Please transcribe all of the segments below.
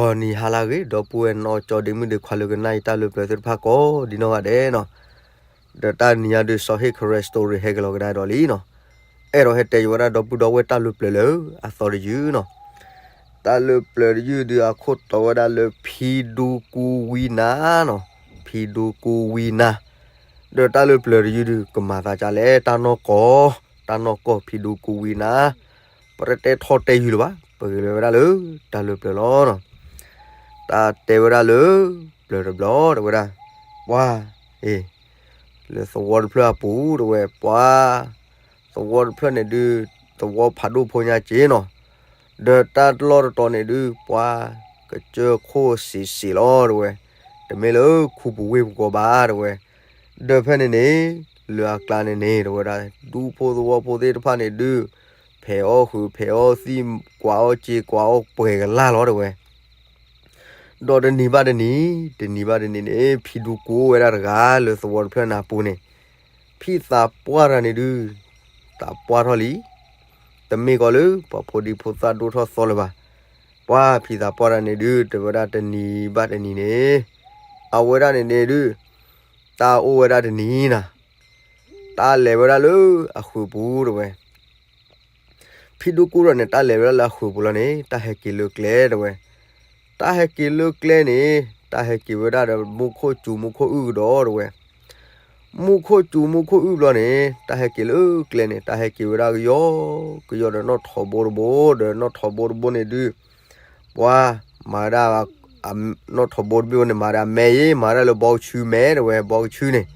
ဒီးနံၤဟါလၢအဂ့ၤ ဒီပုၢ်ဝဲၢ်နီၢ်ကၠီဒ့မုၣ်ဒ့ခွါလၢကနၣ်အံၤတၢ်လၢပျၢၤသ့ၣ်တဖၣ်ကိးဒံနီၢ်ဂၤဒဲးနီၤ, ဒီးတၢ်နံၤညါဒုး စီၤဟ့ၣ်ခရဲ story ဟဲက့ၤလီၤကဒါဒီးလံနီၤ, အဲၣ်ဒိးဟဲတဲယဝဲဒၣ်ဒီပုၢ်ဒီဝဲၢ်တၢ်လၢပျၢၤလၢအသီတယုၢ်နီၤ, တၢ်လၢပျၢၤတယုၢ်ဒုးအခိၣ်တီဝဲဒၣ်လၢဖံဒူကူဝံနါနီၤ, ဖံဒူကူဝံနါ, ဒီးတၢ်လၢပျၢၤတယုၢ်ဒုး ကမၤသးဒ်လဲၣ် တၢ်နီၢ်ကီၢ်, တၢ်နီၢ်ကီၢ်ဖံဒူကူဝံနါ, ပတတဲထီၣ်တဲယုၢ်လၢၤဘၣ်, ပဂ့ၤလၢၤဝဲဒၣ်လၢတၢ်လၢပျၢၤလီၤနီၤ, တၢ်တဲဝဲဒၣ်လၢ ပျၢၤတဘျီတဲဝဲဒၣ်, ပှၤ, အ့ၣ်, လၢသဝီတဖျၢၣ်အပူၤတဲဝဲ ပှၤ, သဝီတဖျၢၣ်န့ၣ်ဒုး, သဝီဖးဒိၣ်ဖိညါက့နီၤ, ဒီးတၢ်လီၢ်တတီၤန့ၣ်ဒုး ပှၤ, ကစၢၢ်ခိၣ်စံးစံးလီၤတဲဝဲ, တမ့ၢ်လၢခူပူၤဝ့ၢ်ပူၤကိးဘၣ်တဲဝဲ, ဒီးဖဲန့ၣ်န့ၣ်, လၢအကျါန့ၣ်န့ၣ်တဲဝဲဒၣ် ဒူဖိသဝီဖိသ့ၣ်တဖၣ်န့ၣ်ဒုး, ဖဲးအီၣ်ဃုာ်ဖဲးအီၣ်သံၣ် ကွၢ်အီၣ်စ့ကွၢ်အီၣ်ပှဲၤကလၢ်လီၤတဲဝဲ ဒီးတနံၤဘၣ်တနံၤ, တနံၤဘၣ်တနံၤန့ၣ် ဖံဒူကူအိၣ်ဝဲဒၣ်တဂၤလၢသဝီတဖျၢၣ်န့ၣ်အပူၤန့ၣ်, ဖံသးပှၢ်တဂၤန့ၣ်ဒုး, သးပှၢ်ထီၣ်လံ, တမ့ၢ်ကီးလၢပှၤဖိဒံဖိသၣ်ဒိၣ်ထီၣ်သီလၢၤဘၣ်, ပှၤဖံသးပှၢ်တဂၤန့ၣ်ဒုး တဲဝဲဒၣ်တနံၤဘၣ်တနံၤန့ၣ်, အဝဲဒၣ်န့ၣ်န့ၣ်ဒုး, တၢ်အိၣ်ဝဲဒၣ်တနံၤနၤ, တၢ်လဲၤဝဲဒၣ်လၢအဃုာ်ပူၤတဲဝဲ ဖံဒူကူဒီးန့ၣ် တၢ်လဲၤဝဲဒၣ်လၢအဃုာ်ပူၤလီၤန့ၣ် တၢ်ဟဲက့ၤလၢကျဲတဲဝဲ, တၢ်ဟဲက့ၤလၢကျဲန့ၣ် တၢ်ဟဲက့ၤဝဲဒၣ်ဒီးမူခိၣ်စူၤမူခိၣ်အုၣ်ကဒီးတဲဝဲ, မူခိၣ်စူၤမူခိၣ်အုၣ်ဘျီန့ၣ် တၢ်ဟဲက့ၤလၢကျဲန့ၣ် တၢ်ဟဲက့ၤဝဲဒၣ်ကယီကယီဒီးနီၣ်ထိးဘိတဘိ ဒီးနီၣ်ထိးဘိတဘိန့ၣ်ဒုး, ပှၤ, မၤဒၣ်, နီၣ်ထိးဘိတဘိန့ၣ် မၤဒၣ်မဲအံၤ မၤဒၣ်လၢဘီကဆူမဲတဲဝဲ ဘီကဆူန့ၣ်,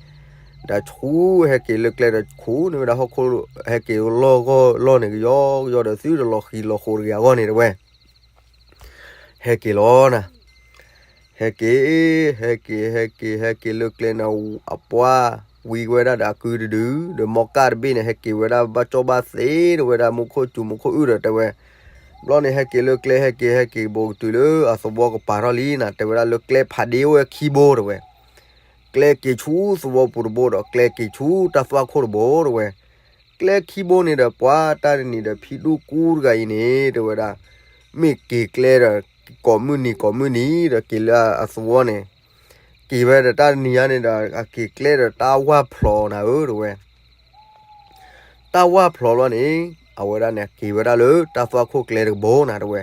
ဒီးဆူဟဲက့ၤလၢကျဲဒီးခူၣ်န့ၢ်ဝဲဒၣ်ဟီၣ်ခိၣ်, ဟဲက့ၤလီၢ်ဂီၢ်လီၢ်န့ၣ်ကယီကယီဒီးသုတလီၤဃံၤလီၤဃိးတဂ့ၤအဂီၢ်န့ၣ်တဲဝဲ ဟဲက့ၤလီၤနၤ, ဟဲက့ၤ, ဟဲက့ၤ ဟဲက့ၤ ဟဲက့ၤလၢကျဲန့ၣ် အပှၤ, ဝံဝဲဒၣ်ဒီးအကုတဒု, ဒီးမီကၢ်တဘ့ၣ်န့ၣ် ဟဲက့ၤဝဲဒၣ်ဘၣ်ကၠီၣ်ဘၣ်သ့တဲဝဲဒၣ်မူခိၣ်စူၤမူခိၣ်အုၣ်ဒီးတဲဝဲ, ဘျီန့ၣ်ဟဲက့ၤလၢကျဲ ဟဲက့ၤ ဟဲက့ၤဘိးကတုၤလၢအသဝီကပၤထီၣ်လံနၤ တဲဝဲဒၣ်လၢကျဲဖးဒ့အိၣ်ဝဲခံဘိတဲဝဲ, ကျဲက့ၤဆူသဝီပူၤတဘိဒီးကျဲက့ၤဆူတၢ်သွၣ်ခိၣ်တဘိတဲဝဲ, ကျဲခံဘိန့ၣ်ဒီးပှၤတၢ်တနံၤဒီးဖံဒူကူတဂၤအံၤန့ၣ် တဲဝဲဒၣ်, မ့ၢ်က့ၤကျဲဒီး, ကိးမုၢ်နံၤကိးမုၢ်နံၤဒီးက့ၤလၢအသဝီန့ၣ်, က့ၤဝဲဒီးတၢ်တနံၤညါန့ၣ်ဒီး အက့ၤကျဲဒီးတၢ်ဝၢ်ဖျိးနၤဧၢတဲဝဲ တၢ်ဝၢ်ဖျိးဘျီန့ၣ်, အဝဲဒၣ်န့ၣ်က့ၤဝဲဒၣ်လၢတၢ်သွၣ်ခိၣ်ကျဲတဘိနၤတဲဝဲ,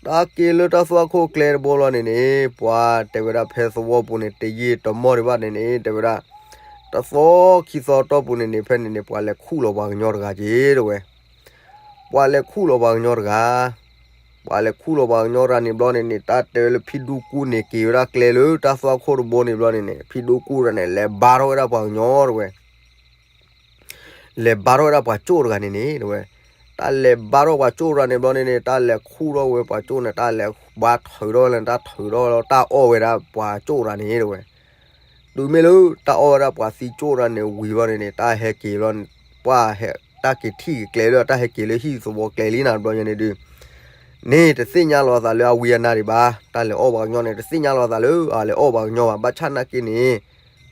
တၢ်က့ၤလၢတၢ်သွၣ်ခိၣ်ကျဲတဘိလီၤန့ၣ်န့ၣ် ပှၤတဲဝဲဒၣ်ဖဲသဝီပူၤန့ၣ် တယံာ်တမီၢ်ဒံးဘၣ်န့ၣ်န့ၣ် တဲဝဲဒၣ်, တသီခံသီတီၢ်ပူၤန့ၣ်န့ၣ် ဖဲန့ၣ်န့ၣ် ပှၤလဲၤခူၣ်လီၤပှၤကညီတဂၤက့ၤတဲဝဲ, ပှၤလဲၤခူၣ်လီၤပှၤကညီတဂၤ ပှၤလဲၤခူၣ်လီၤပှၤကညီတဂၤန့ၣ်ဘျီန့ၣ်န့ၣ် တၢ်တဲလၢဖံဒူကူန့ၣ်က့ၤဝဲဒၣ်ကျဲလၢတၢ်သွၣ်ခိၣ်တဘိန့ၣ်ဘျီန့ၣ်န့ၣ် ဖံဒူကူတဂၤန့ၣ် လဲၤဘါထီၣ်ဝဲဒၣ်ပှၤကညီတဲဝဲ, လဲၤဘါထီၣ်ဝဲဒၣ်ပှၤကၠိၣ်တဂၤန့ၣ်န့ၣ်တဲဝဲ, တၢ်လဲၤဘါထီၣ်ပှၤကၠိၣ်တဂၤန့ၣ်ဘျီန့ၣ်န့ၣ် တၢ်လဲၤခူၣ်ထီၣ်ဝဲပှၤကၠိၣ်န့ၣ် တၢ်လဲၤဘါထုးထီၣ်ဝဲလၢတၢ်ထုးထီၣ်လီၤ တၢ်အီၣ်ဝဲဒၣ်ပှၤကၠိၣ်တဂၤန့ၣ်တဲဝဲ တုၤမ့ၢ်လၢတၢ်အီၣ်ဝဲဒၣ်ပှၤသံကၠိၣ်တဂၤန့ၣ်ဝံၤဘျီန့ၣ်န့ၣ် တၢ်ဟဲက့ၤဘျီန့ၣ်, ပှၤဟဲ, တၢ်က့ၤထံၣ်က့ၤကျဲလၢတၢ်ဟဲက့ၤလၢဟံၣ်သဝီကျဲလံနၤဘျီညါန့ၣ်ဒုး, န့ၣ်တသ့ၣ်ညါလီၤအသးလၢအဝံအနါဒံးဘၣ်, တၢ်လဲၤအီၣ်ပှၤကညီန့ၣ် တသ့ၣ်ညါလီၤအသးလၢအလဲၤအီၣ်ပှၤကညီဘၣ်, ဘၣ်ဆၣ်နာ်က့န့ၣ်,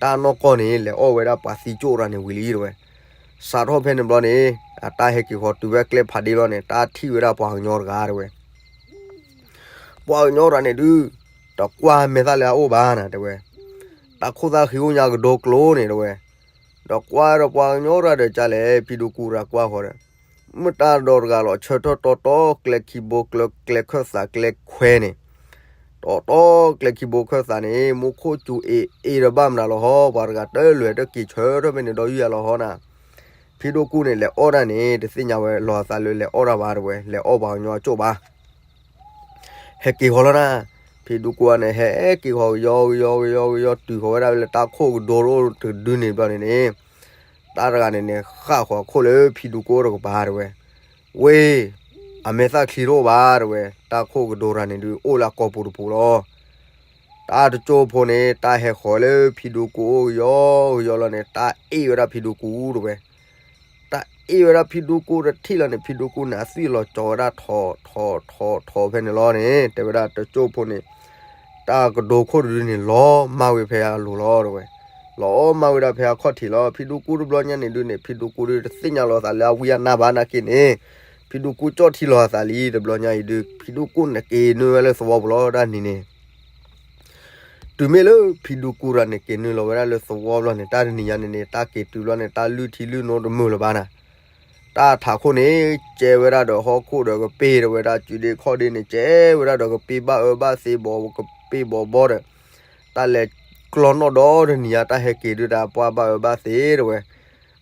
တၢ်နီၢ်ကီၢ်န့ၣ် လဲၤအီၣ်ဝဲဒၣ်ပှၤသံကၠိၣ်တဂၤန့ၣ်ဝံၤလံတဲဝဲ, စးထီၣ်ဖဲန့ၣ်ဘျီန့ၣ်, အတၢ်ဟဲက့ၤဃီၤတုၤဝဲကျဲဖးဒ့ဘျီန့ၣ် တၢ်ထံၣ်ဝဲဒၣ်ပှၤကညီတဂၤတဲဝဲ ပှၤကညီတဂၤန့ၣ်ဒုး, တကွၢ်မဲာ်သၣ်လၢအအိၣ်ဘၣ်နၤတဲဝဲ, တၢ်ခိၣ်သၣ်ဃံအိၣ်ညါကဒိကျိန့ၣ်တဲဝဲ, ဒီးကွၢ်ဒီးပှၤကညီတဂၤဒီးကလဲၣ် ဖံဒူကူတဂၤကွၢ်ဃီၤဒီး, မုၢ်တၢ်ဒီးတဂၤလီၤ ဆၢထၢၣ်တီတီကျဲခံဘိကျဲ, ကျဲခၢၣ်သးကျဲခွဲန့ၣ်, တီတီကျဲခံဘိခၢၣ်သးန့ၣ် မူခိၣ်စူၤအ့ၣ်အ့ၣ်ဒီးဘၣ်မနုၤလီၤဟီ ပှၤတဂၤတလဲၤတက့ၤဆၢထၢၣ်ဖဲန့ၣ်ဒီးယုၢ်ယၤလီၤဟီနၤ ဖံဒိၣ်ကူန့ၣ် လဲၤအီၣ်ဒၣ်န့ၣ် တသ့ၣ်ညါဝဲလီၤအသးလၢလဲၤအီၣ်တၢ်ဘၣ်တဲဝဲ, လဲၤအီၣ်ပှၤကညီအကၠိၣ်ဘၣ်. ဟဲက့ၤဃီၤလီၤနၤ, ဖံဒိၣ်ကူန့ၣ် ဟဲက့ၤဃီၤကယီကယီကယီကယီ တုၤဃီၤဝဲဒၣ်လၢတၢ်ခိၣ်ကဒိတအိၣ်တဒုန့ၣ်ဘျီန့ၣ်န့ၣ်, တၢ်တဂၤန့ၣ်န့ၣ် ဃၣ်ဃီၤခိၣ်လၢဖံဒိၣ်ကူတကပၤတဲဝဲ, ဝ့ၢ်, အမဲာ်သၣ်ချံတအိၣ်ဘၣ်တဲဝဲ, တၢ်ခိၣ်ကဒိတဂၤန့ၣ်ဒုး အိၣ်လၢအကိာ်ပူၤတပူၤလီၤ. တၢ်တကၠိၢ်ဖိန့ၣ် တၢ်ဟဲဃီၤလၢဖံဒိၣ်ကူအိၣ်ကယီကယီလီၤန့ၣ် တၢ်အ့ၣ်ဝဲဒၣ်ဖံဒိၣ်ကူတဲဝဲ, တၢ်အ့ၣ်ဝဲဒၣ်ဖံဒိၣ်ကူတထံၣ်လီၤန့ၣ် ဖံဒိၣ်ကူန့ၣ် အသွံၣ်လီၤကၠီၤဝဲဒၣ်ထိးထိးထိးထိးဖဲန့ၣ်လီၤန့ၣ် တဲဝဲဒၣ်တကၠိၢ်ဖိန့ၣ်, တၢ်ကဒိခိၣ်တဒုန့ၣ် လီၤမၢ်ဝဲဖဲအလိၤလီၤတဲဝဲ, လီၤမၢ်ဝဲဒၣ်ဖဲအခီၣ်ထံးလီၤ. ဖံဒိၣ်ကူတဘျီညါန့ၣ်ဒုးန့ၣ် ဖံဒိၣ်ကူဒုးတသ့ၣ်ညါလီၤသးလၢအဝံအနါဘၣ်နာ်က့န့ၣ်, ဖံဒူကူၣ်ကၠီၣ်ထံလီၤအသးလံ တဘျီညါအံၤဒုး ဖံဒူကူၣ်န့ၣ်က့ၤနုာ်ဝဲလၢသဝီပူၤလီၤ တၢ်နံၤန့ၣ် တုၤမ့ၢ်လၢဖံဒူကူၣ်တဂၤန့ၣ် က့ၤနုာ်လီၤဝဲဒၣ်လၢသဝီဘျီန့ၣ် တၢ်တနံၤညါန့ၣ်န့ၣ် တၢ်က့ၤတုၤဘျီန့ၣ် တၢ်လုၢ်ထံလုၢ်နိတမုာ်လၢၤဘၣ်နၤ. တၢ်ထးခိၣ်န့ၣ် ကဲဝဲဒၣ်ဒီးဟီၣ်ခိၣ်ဒီးကပ့ၢ်ဒီးဝဲဒၣ် စုဒ့ခီၣ်ဒ့န့ၣ် ကဲဝဲဒၣ်ဒီးကပ့ၢ်ဘၣ်အၢဘၣ်သီ ဘီကပ့ၢ်ဘီဘီဒီး တၢ်လဲၤကျီနီၣ်ဒီတနံၤညါ တၢ်ဟဲက့ၤဒုးတၢ်ပှၢ်ဘၣ်အၢဘၣ်သီတဲဝဲ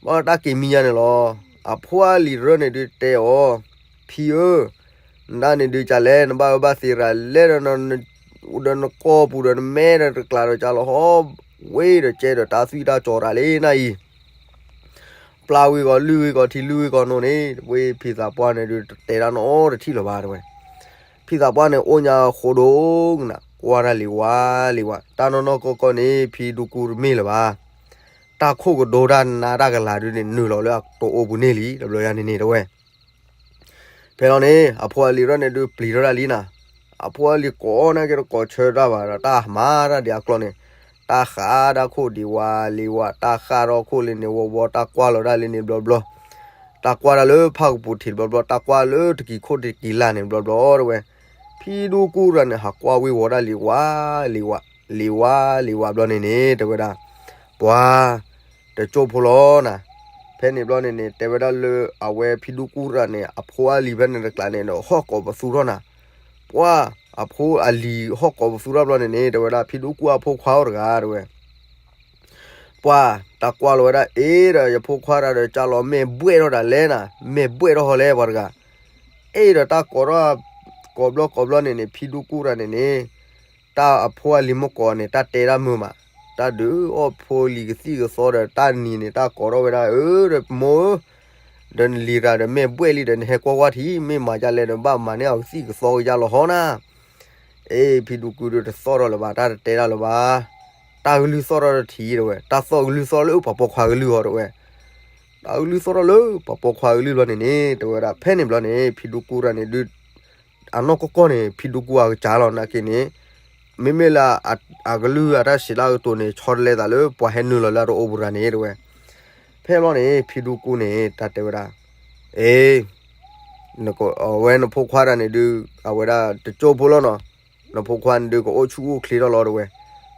ဘၣ်တၢ်က့ၤမံညါန့ၣ်လီၤ. အဖိအလံၤတရၢၣ်န့ၣ်ဒုးတဲအီၤ, ဖံဧၢ, နဒၣ်န့ၣ်ဒုးကလဲၣ် နဘၣ်အၢဘၣ်သီရၤလဲၣ်ဒီး ဒီးနကိာ်ပူၤဒီးနမဲဒီးတကျးဒီးကလီၤဟီ, ဝ့ၢ်ဒီးကဲဒီးတၢ်သွံၣ်တၢ်စီၤတၢ်လံနၤအံၤ ပျၢ်ဝံၤဂီၤလုၢ်ဝံၤဂီၤထံလုၢ်ဝံၤဂီၤနိန့ၣ် ဝ့ၢ်ဖံသးပှၢ်န့ၣ်ဒုးတတဲတၢ်နီတထံၣ်လၢၤဘၣ်တဲဝဲ. ဖံသးပှၢ်န့ၣ်အိၣ်ညါဃိဒိၣ်ကနၣ် ကွၢ်တၢ်လံၤဝါလံၤဝါ တၢ်နီၢ်နီၢ်ကီၢ်ကီၢ်န့ၣ် ဖံဒူကူတမ့ၢ်လၢၤဘၣ်. တၢ်ခိၣ်ကဒိတၢ်နါတၢ်ကလၤဒုးန့ၣ် နုာ်လီၤလၢအတအိၣ်ပူၤန့ၣ်လံ တဘျီညါန့ၣ်န့ၣ်တဲဝဲ ဖဲလီၤန့ၣ် အဖိအလံၤရၢၣ်န့ၣ်ဒုးပျံၤထီၣ်တၢ်လံနၤ, အဖိအလံၤကိးနာ်က့တကိးဆၢတၢ်ဘၣ်ဒီး တၢ်မၤတၢ်ဒံးအကျီၢ်န့ၣ်, တၢ်ဃးတၢ်ခိၣ်ဒံးဝါလံၤဝါ တၢ်ဃးထီၣ်ခိၣ်လံန့ၣ်ဝီဝီ တၢ်ကွၢ်လီၤတၢ်လံန့ၣ်ဘျီဘျီ, တၢ်ကွၢ်တၢ်လၢဖၣ်ကပူၤထံးဘျီဘျီ တၢ်ကွၢ်လၢတကံၤခိၣ်တကံၤလၢ်န့ၣ်ဘျီဘျီတဲဝဲ, ဖံဒူကူတဂၤန့ၣ် ဟးကွၢ်ဝံၤဝီၤတၢ်လံၤဝါလံၤဝါ, လံၤဝါလံၤဝါဘျီန့ၣ်န့ၣ် တဲဝဲဒၣ်, ပှၤ တကၠိၢ်ဖိလီၤနၤ, ဖဲန့ၣ်ဘျီန့ၣ်န့ၣ် တဲဝဲဒၣ်လၢအဝဲဖံဒူကူတဂၤန့ၣ် အဖိအလံၤဖဲန့ၣ်တကျးန့ၣ်ဒီး ဟီၣ်ကိးပသူထီၣ်နၤ, ပှၤ အဖိအလံၤဟီၣ်ကိးပသူထီၣ်ဘျီန့ၣ်န့ၣ် တဲဝဲဒၣ် ဖံဒူကူအဖိခွါအိၣ်တဂၤတဲဝဲ ပှၤ တၢ်ကွၢ်လီၤဝဲဒၣ် အ့ဒီး ယဖိခွါတဂၤဒီး ကၢ်လီၤမ့ၢ်ဘှဲၣ်ထီၣ်တၢ်လဲၣ်နၤ, မ့ၢ်ဘှဲၣ်ထီၣ်ဟီလဲၣ်ပှၤတဂၤ, အ့ဒီးတၢ်ကိးထီၣ် ကိးဘျီကိးဘျီန့ၣ်န့ၣ် ဖံဒူကူတဂၤန့ၣ်န့ၣ် တၢ်အဖိအလံၤမ့ၢ်ကိးန့ၣ် တၢ်တဲတၢ်မုာ်မး, တၢ်ဒုးအီၣ်ဖိလံၤကသံၣ်ကသီဒီး တၢ်နံၤန့ၣ် တၢ်ကိးထီၣ်ဝဲဒၣ် အၢ ဒီးမိၢ်ဧၢ ဒီးနလံၤတဂၤဒီး မ့ၢ်ဘှဲၣ်လံဒီး နဟဲကွၢ်ကွၢ်ထံ မ့ၢ်မၤဒ်လဲၣ်ဒီး ဘၣ်မၤန့ၢ်အီၤကသံၣ်ကသီကယါလီၤဟီနၤ, အ့ ဖံဒူကူဒီးတသီၣ်ထီၣ်လၢၤဘၣ် တၢ်တတဲတၢ်လၢၤဘၣ်, တၢ်ကလုၢ်သီၣ်ထီၣ်တထံးတဲဝဲ တၢ်သီၣ်ကလုၢ်သီၣ်လၢပှၤပိာ်ခွါကလုၢ်ဟီတဲဝဲ, တၢ်ကလုၢ်သီၣ်ထီၣ်လၢပှၤပိာ်ခွါကလုၢ်ဘျီန့ၣ်န့ၣ် တဲဝဲဒၣ် ဖဲန့ၣ်ဘျီန့ၣ် ဖံဒူကူတဂၤန့ၣ်ဒုး အနီၢ်ကီၢ်ကီၢ်န့ၣ် ဖံဒူကူအကစၢ်လီၤနာ်က့န့ၣ်, မ့မ့ၢ်လၢ အကလုၢ်အတၢ်စံးတၢ်ကတိၤန့ၣ် ဆီတလဲသးလၢပှၤဟဲနုာ်လီၤလၢအတအိၣ်ပူၤတဂၤန့ၣ်တဲဝဲ, ဖဲဘျီန့ၣ် ဖံဒူကူန့ၣ် တၢ်တဲဝဲဒၣ်, အ့ အဝဲနဖိခွါတဂၤန့ၣ်ဒုး အဝဲဒၣ်တကၠိၢ်ဖိလီၤနီၤ, နဖိခွါန့ၣ်ဒုး ကအိၣ်ဆူၣ်အိၣ်ချ့ထီၣ်လီၤတဲဝဲ,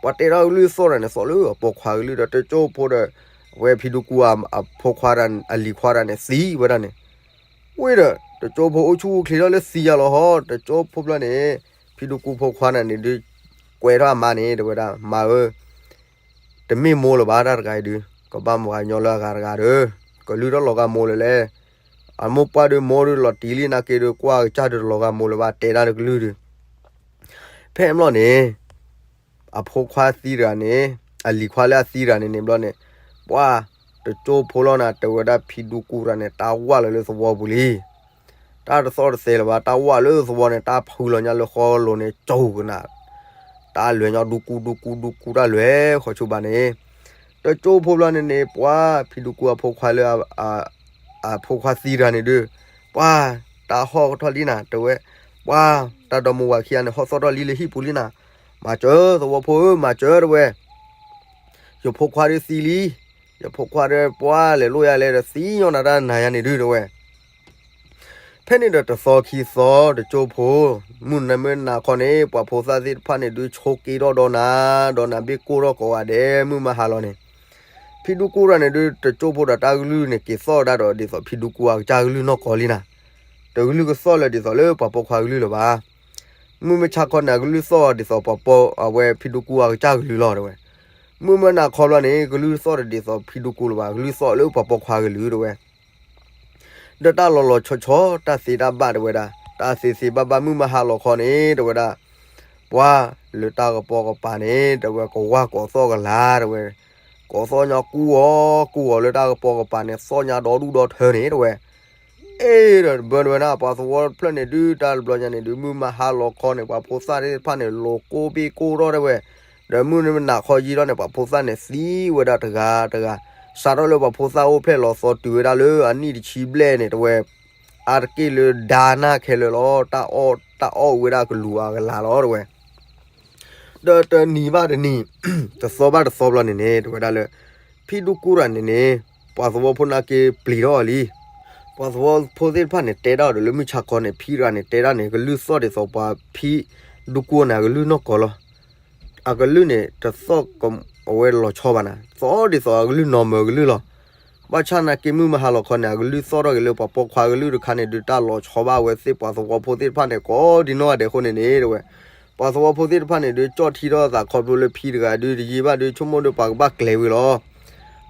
ပှၤတဲတၢ်ကလုၢ်သီၣ်တဂၤန့ၣ် သီၣ်လၢအပိာ်ခွါကလုၢ်ဒီး တကၠိၢ်ဖိဒီး အဝဲဖံဒူကူအဖိခွါတဂၤ အလံၤခွါတဂၤန့ၣ် သံဝဲဒၣ်န့ၣ်, ဝ့ၢ်ဒီး တကၠိၢ်ဖိအိၣ်ဆူၣ်အိၣ်ချ့ထီၣ်လၢသံယါလီၤဟီ တကၠိၢ်ဖိဘျီန့ၣ်, ဖံဒူကူဖိခွါတဂၤန့ၣ်ဒုး ကွဲးထီၣ်အမါန့ၣ် တဲဝဲဒၣ် မါဧၢ တမ့ၢ်မိၢ်လၢၤဘၣ်တၢ်တဂၤအံၤဒုး ကဘၣ်မၤညီလၢအဂၤတဂၤဒီး ကလုၢ်ထီၣ်လီၤဂာ်မိၢ်လၢၤလဲၣ်, အမိၢ်ပှၢ်ဒုးမိၢ်ဒုးလီၤတံၢ်လံနာ်က့ဒုး ကွၢ်ကစၢ်ဒုးတလီၤဂာ်မိၢ်လၢၤဘၣ် တဲဒၣ်တကလုၢ်ဒုး ဖဲဘျီန့ၣ် အဖိခွါသံတဂၤန့ၣ် အလံၤခွါလၢအသံတဂၤန့ၣ်န့ၣ်ဘျီန့ၣ်, ပှၤ တကၠိၢ်ဖိလီၤနၤ တဲဝဲဒၣ်ဖံဒူကူတဂၤန့ၣ် တၢ်ဝၢ်လီၤလၢသဝီပူၤလံ တၢ်တသီၣ်တသဲလၢၤဘၣ် တၢ်ဝၢ်လၢသဝီန့ၣ် တၢ်ဖုလီၤညါလၢဃီလိၤန့ၣ် ကၠိကနၣ်, တၢ်လဲၤညီဒူကူဒူကူဒူကူတၢ်လဲၤဃီၤဆူဘၣ်န့ၣ်, တကၠိၢ်ဖိဘျီန့ၣ်န့ၣ် ပှၤ ဖံဒူကူအဖိခွါလၢ အဖိခွါသံတဂၤန့ၣ်ဒုး, ပှၤ တၢ်ဟီၣ်ထီၣ်လံနၤ တဲဝဲ, ပှၤ တၢ်ဒီမါဝၤခံဂၤန့ၣ် ဟီၣ်သီၣ်ထီၣ်လံလၢဟံၣ်ပူၤလံနၤ, မၤစၢၤသဝီဖိဧၢ မၤစၢၤတဲဝဲ ယဖိခွါဒုးသံလံ, ယဖိခွါဒီးပှၤလဲၤလိၣ်ယၤလဲၣ်ဒီးသံညီနၤတၢ်နၤယၤန့ၣ်ဒုးတဲဝဲ, ဖဲန့ၣ်ဒီးတသီခံသီတကၠိၢ်ဖိ, မုၢ်နၤမုၢ်နၤခီန့ၣ် ပှၤဖိသၣ်သ့ၣ်တဖၣ်န့ၣ်ဒုးဆိးက့ထီၣ်ဒီးနၤ, ဒီးနၤဘ့ၣ်ကိၢ်ထီၣ်ကိးဂၤဒဲး မုၢ်မၤဟါလီၤန့ၣ်, ဖံဒူကူတဂၤန့ၣ်ဒုး တကၠိၢ်ဖိဒီးတၢ်ကလုၢ်န့ၣ် က့ၤသီၣ်ဒၣ်ဒီးဒ်သိးဖံဒူကူအကစၢ်ကလုၢ်နီၢ်ကီၢ်လံနၤ, တကလုၢ်ကသီၣ်လၢဒ်သိးလၢပှၤပိာ်ခွါကလုၢ်လၢၤဘၣ် မုၢ်မဆါခီန့ၣ် အကလုၢ်သီၣ်ဒ်သိးပှၤပိာ်အဝဲဖံဒူကူအကစၢ်ကလုၢ်လီၤတဲဝဲ, မုၢ်မုၢ်နၤခီဘျီန့ၣ် ကလုၢ်သီၣ်တဒ်သိးဖံဒူကူလၢၤဘၣ် ကလုၢ်သီၣ်လၢပှၤပိာ်ခွါကလုၢ်တဲဝဲ, ဒီးတၢ်လီၤလီၤဆီဆီ တၢ်သ့တၢ်ဘၣ်တဲဝဲဒၣ် တၢ်သ့သ့ဘၣ်ဘၣ်မုၢ်မဟါလီၤခီန့ၣ် တဲဝဲဒၣ်, ပှၤလၢတၢ်ကပိာ်ကပၤန့ၣ် တဲဝဲကဝၢ်ကိးသီၣ်ကလာ်တဲဝဲ, ကိးသီၣ်ညီကူအီၤ ကူအီၤလၢတၢ်ကပိာ်ကပၤန့ၣ် သီၣ်ညါဒီဒူၣ်ဒီထၢန့ၣ်တဲဝဲ အ့ဒီးဘၢနဝဲဒၣ် ပှၤသဝီတဖျၢၣ်န့ၣ်ဒုး တၢ်တဘျီညါန့ၣ်ဒုး မုၢ်မဟါလီၤခီန့ၣ် ပှၤဖိသၣ်သ့ၣ်တဖၣ်န့ၣ် လိၤကိၢ်ဘ့ၣ်ကိၢ်ထီၣ်တဲဝဲ, ဒီးမုၢ်နၤခီယံာ်ထီၣ်န့ၣ် ပှၤဖိသၣ်န့ၣ်သံဝဲဒၣ်တဂၤတဂၤ, စးထီၣ်လၢပှၤဖိသၣ်အိၣ်ဖျဲၣ်လီၤသီတုၤဝဲဒၣ်လၢအနံၣ်တဆံဘျဲၣ်န့ၣ်တဲဝဲ, အါတက့ၢ်လၢဒါနၢ်ခဲလၢာ်လီၤ, တၢ်အီၣ်ဝဲဒၣ်ကလူၤအကလၤလီၤတဲဝဲ ဒီးတနံၤဘၣ်တနံၤ, တသီဘၣ်တသီဘျီန့ၣ်န့ၣ် တဲဝဲဒၣ်လၢ ဖံဒူကူတဂၤန့ၣ်န့ၣ် ပှၤသဝီဖိနာ်က့ပျံၤထီၣ်အီၤလံ. ပှၤသဝီဖိသ့ၣ်တဖၣ်န့ၣ် တဲဒၣ်အီၤဒီးလၢမုၢ်ဆါခီန့ၣ် ဖံတဂၤန့ၣ် တဲဒၣ်န့ၣ် ကလုၢ်သီၣ်ဒ်သိးပှၤဖံဒိၣ်ကိၢ်နၤ အကလုၢ်နီၢ်ကီၢ်လီၤ. အကလုၢ်န့ၣ် တသီၣ်ကဝဲလီၤဆီဘၣ်နၤ, သီၣ်ဒ်သိးအကလုၢ်နီၢ်မၢၤကလုၢ်လီၤ. ဘၣ်ဆၣ်နာ်က့မုၢ်မဟါလီၤခီန့ၣ် အကလုၢ်သီၣ်ထီၣ်က့ၤလၢပှၤပိာ်ခွါကလုၢ်တခါန့ၣ်ဒုး တၢ်လီၤဆီဘၣ်ဝဲသ့ၣ်ပှၤသဝီဖိသ့ၣ်တဖၣ်န့ၣ် ကိးဒံနီၢ်ဂၤဒဲးအဃိန့ၣ်န့ၣ် တဲဝဲ ပှၤသဝီဖိသ့ၣ်တဖၣ်န့ၣ်ဒုး ကၠီၣ်ထံထီၣ်သးခီဖျိလၢဖံတဂၤဒုး တယံာ်ဘၣ်ဒုး ဆိကမိၣ်ဒီးပှၤကဘၣ်ကျဲၤဝံၤလီၤ.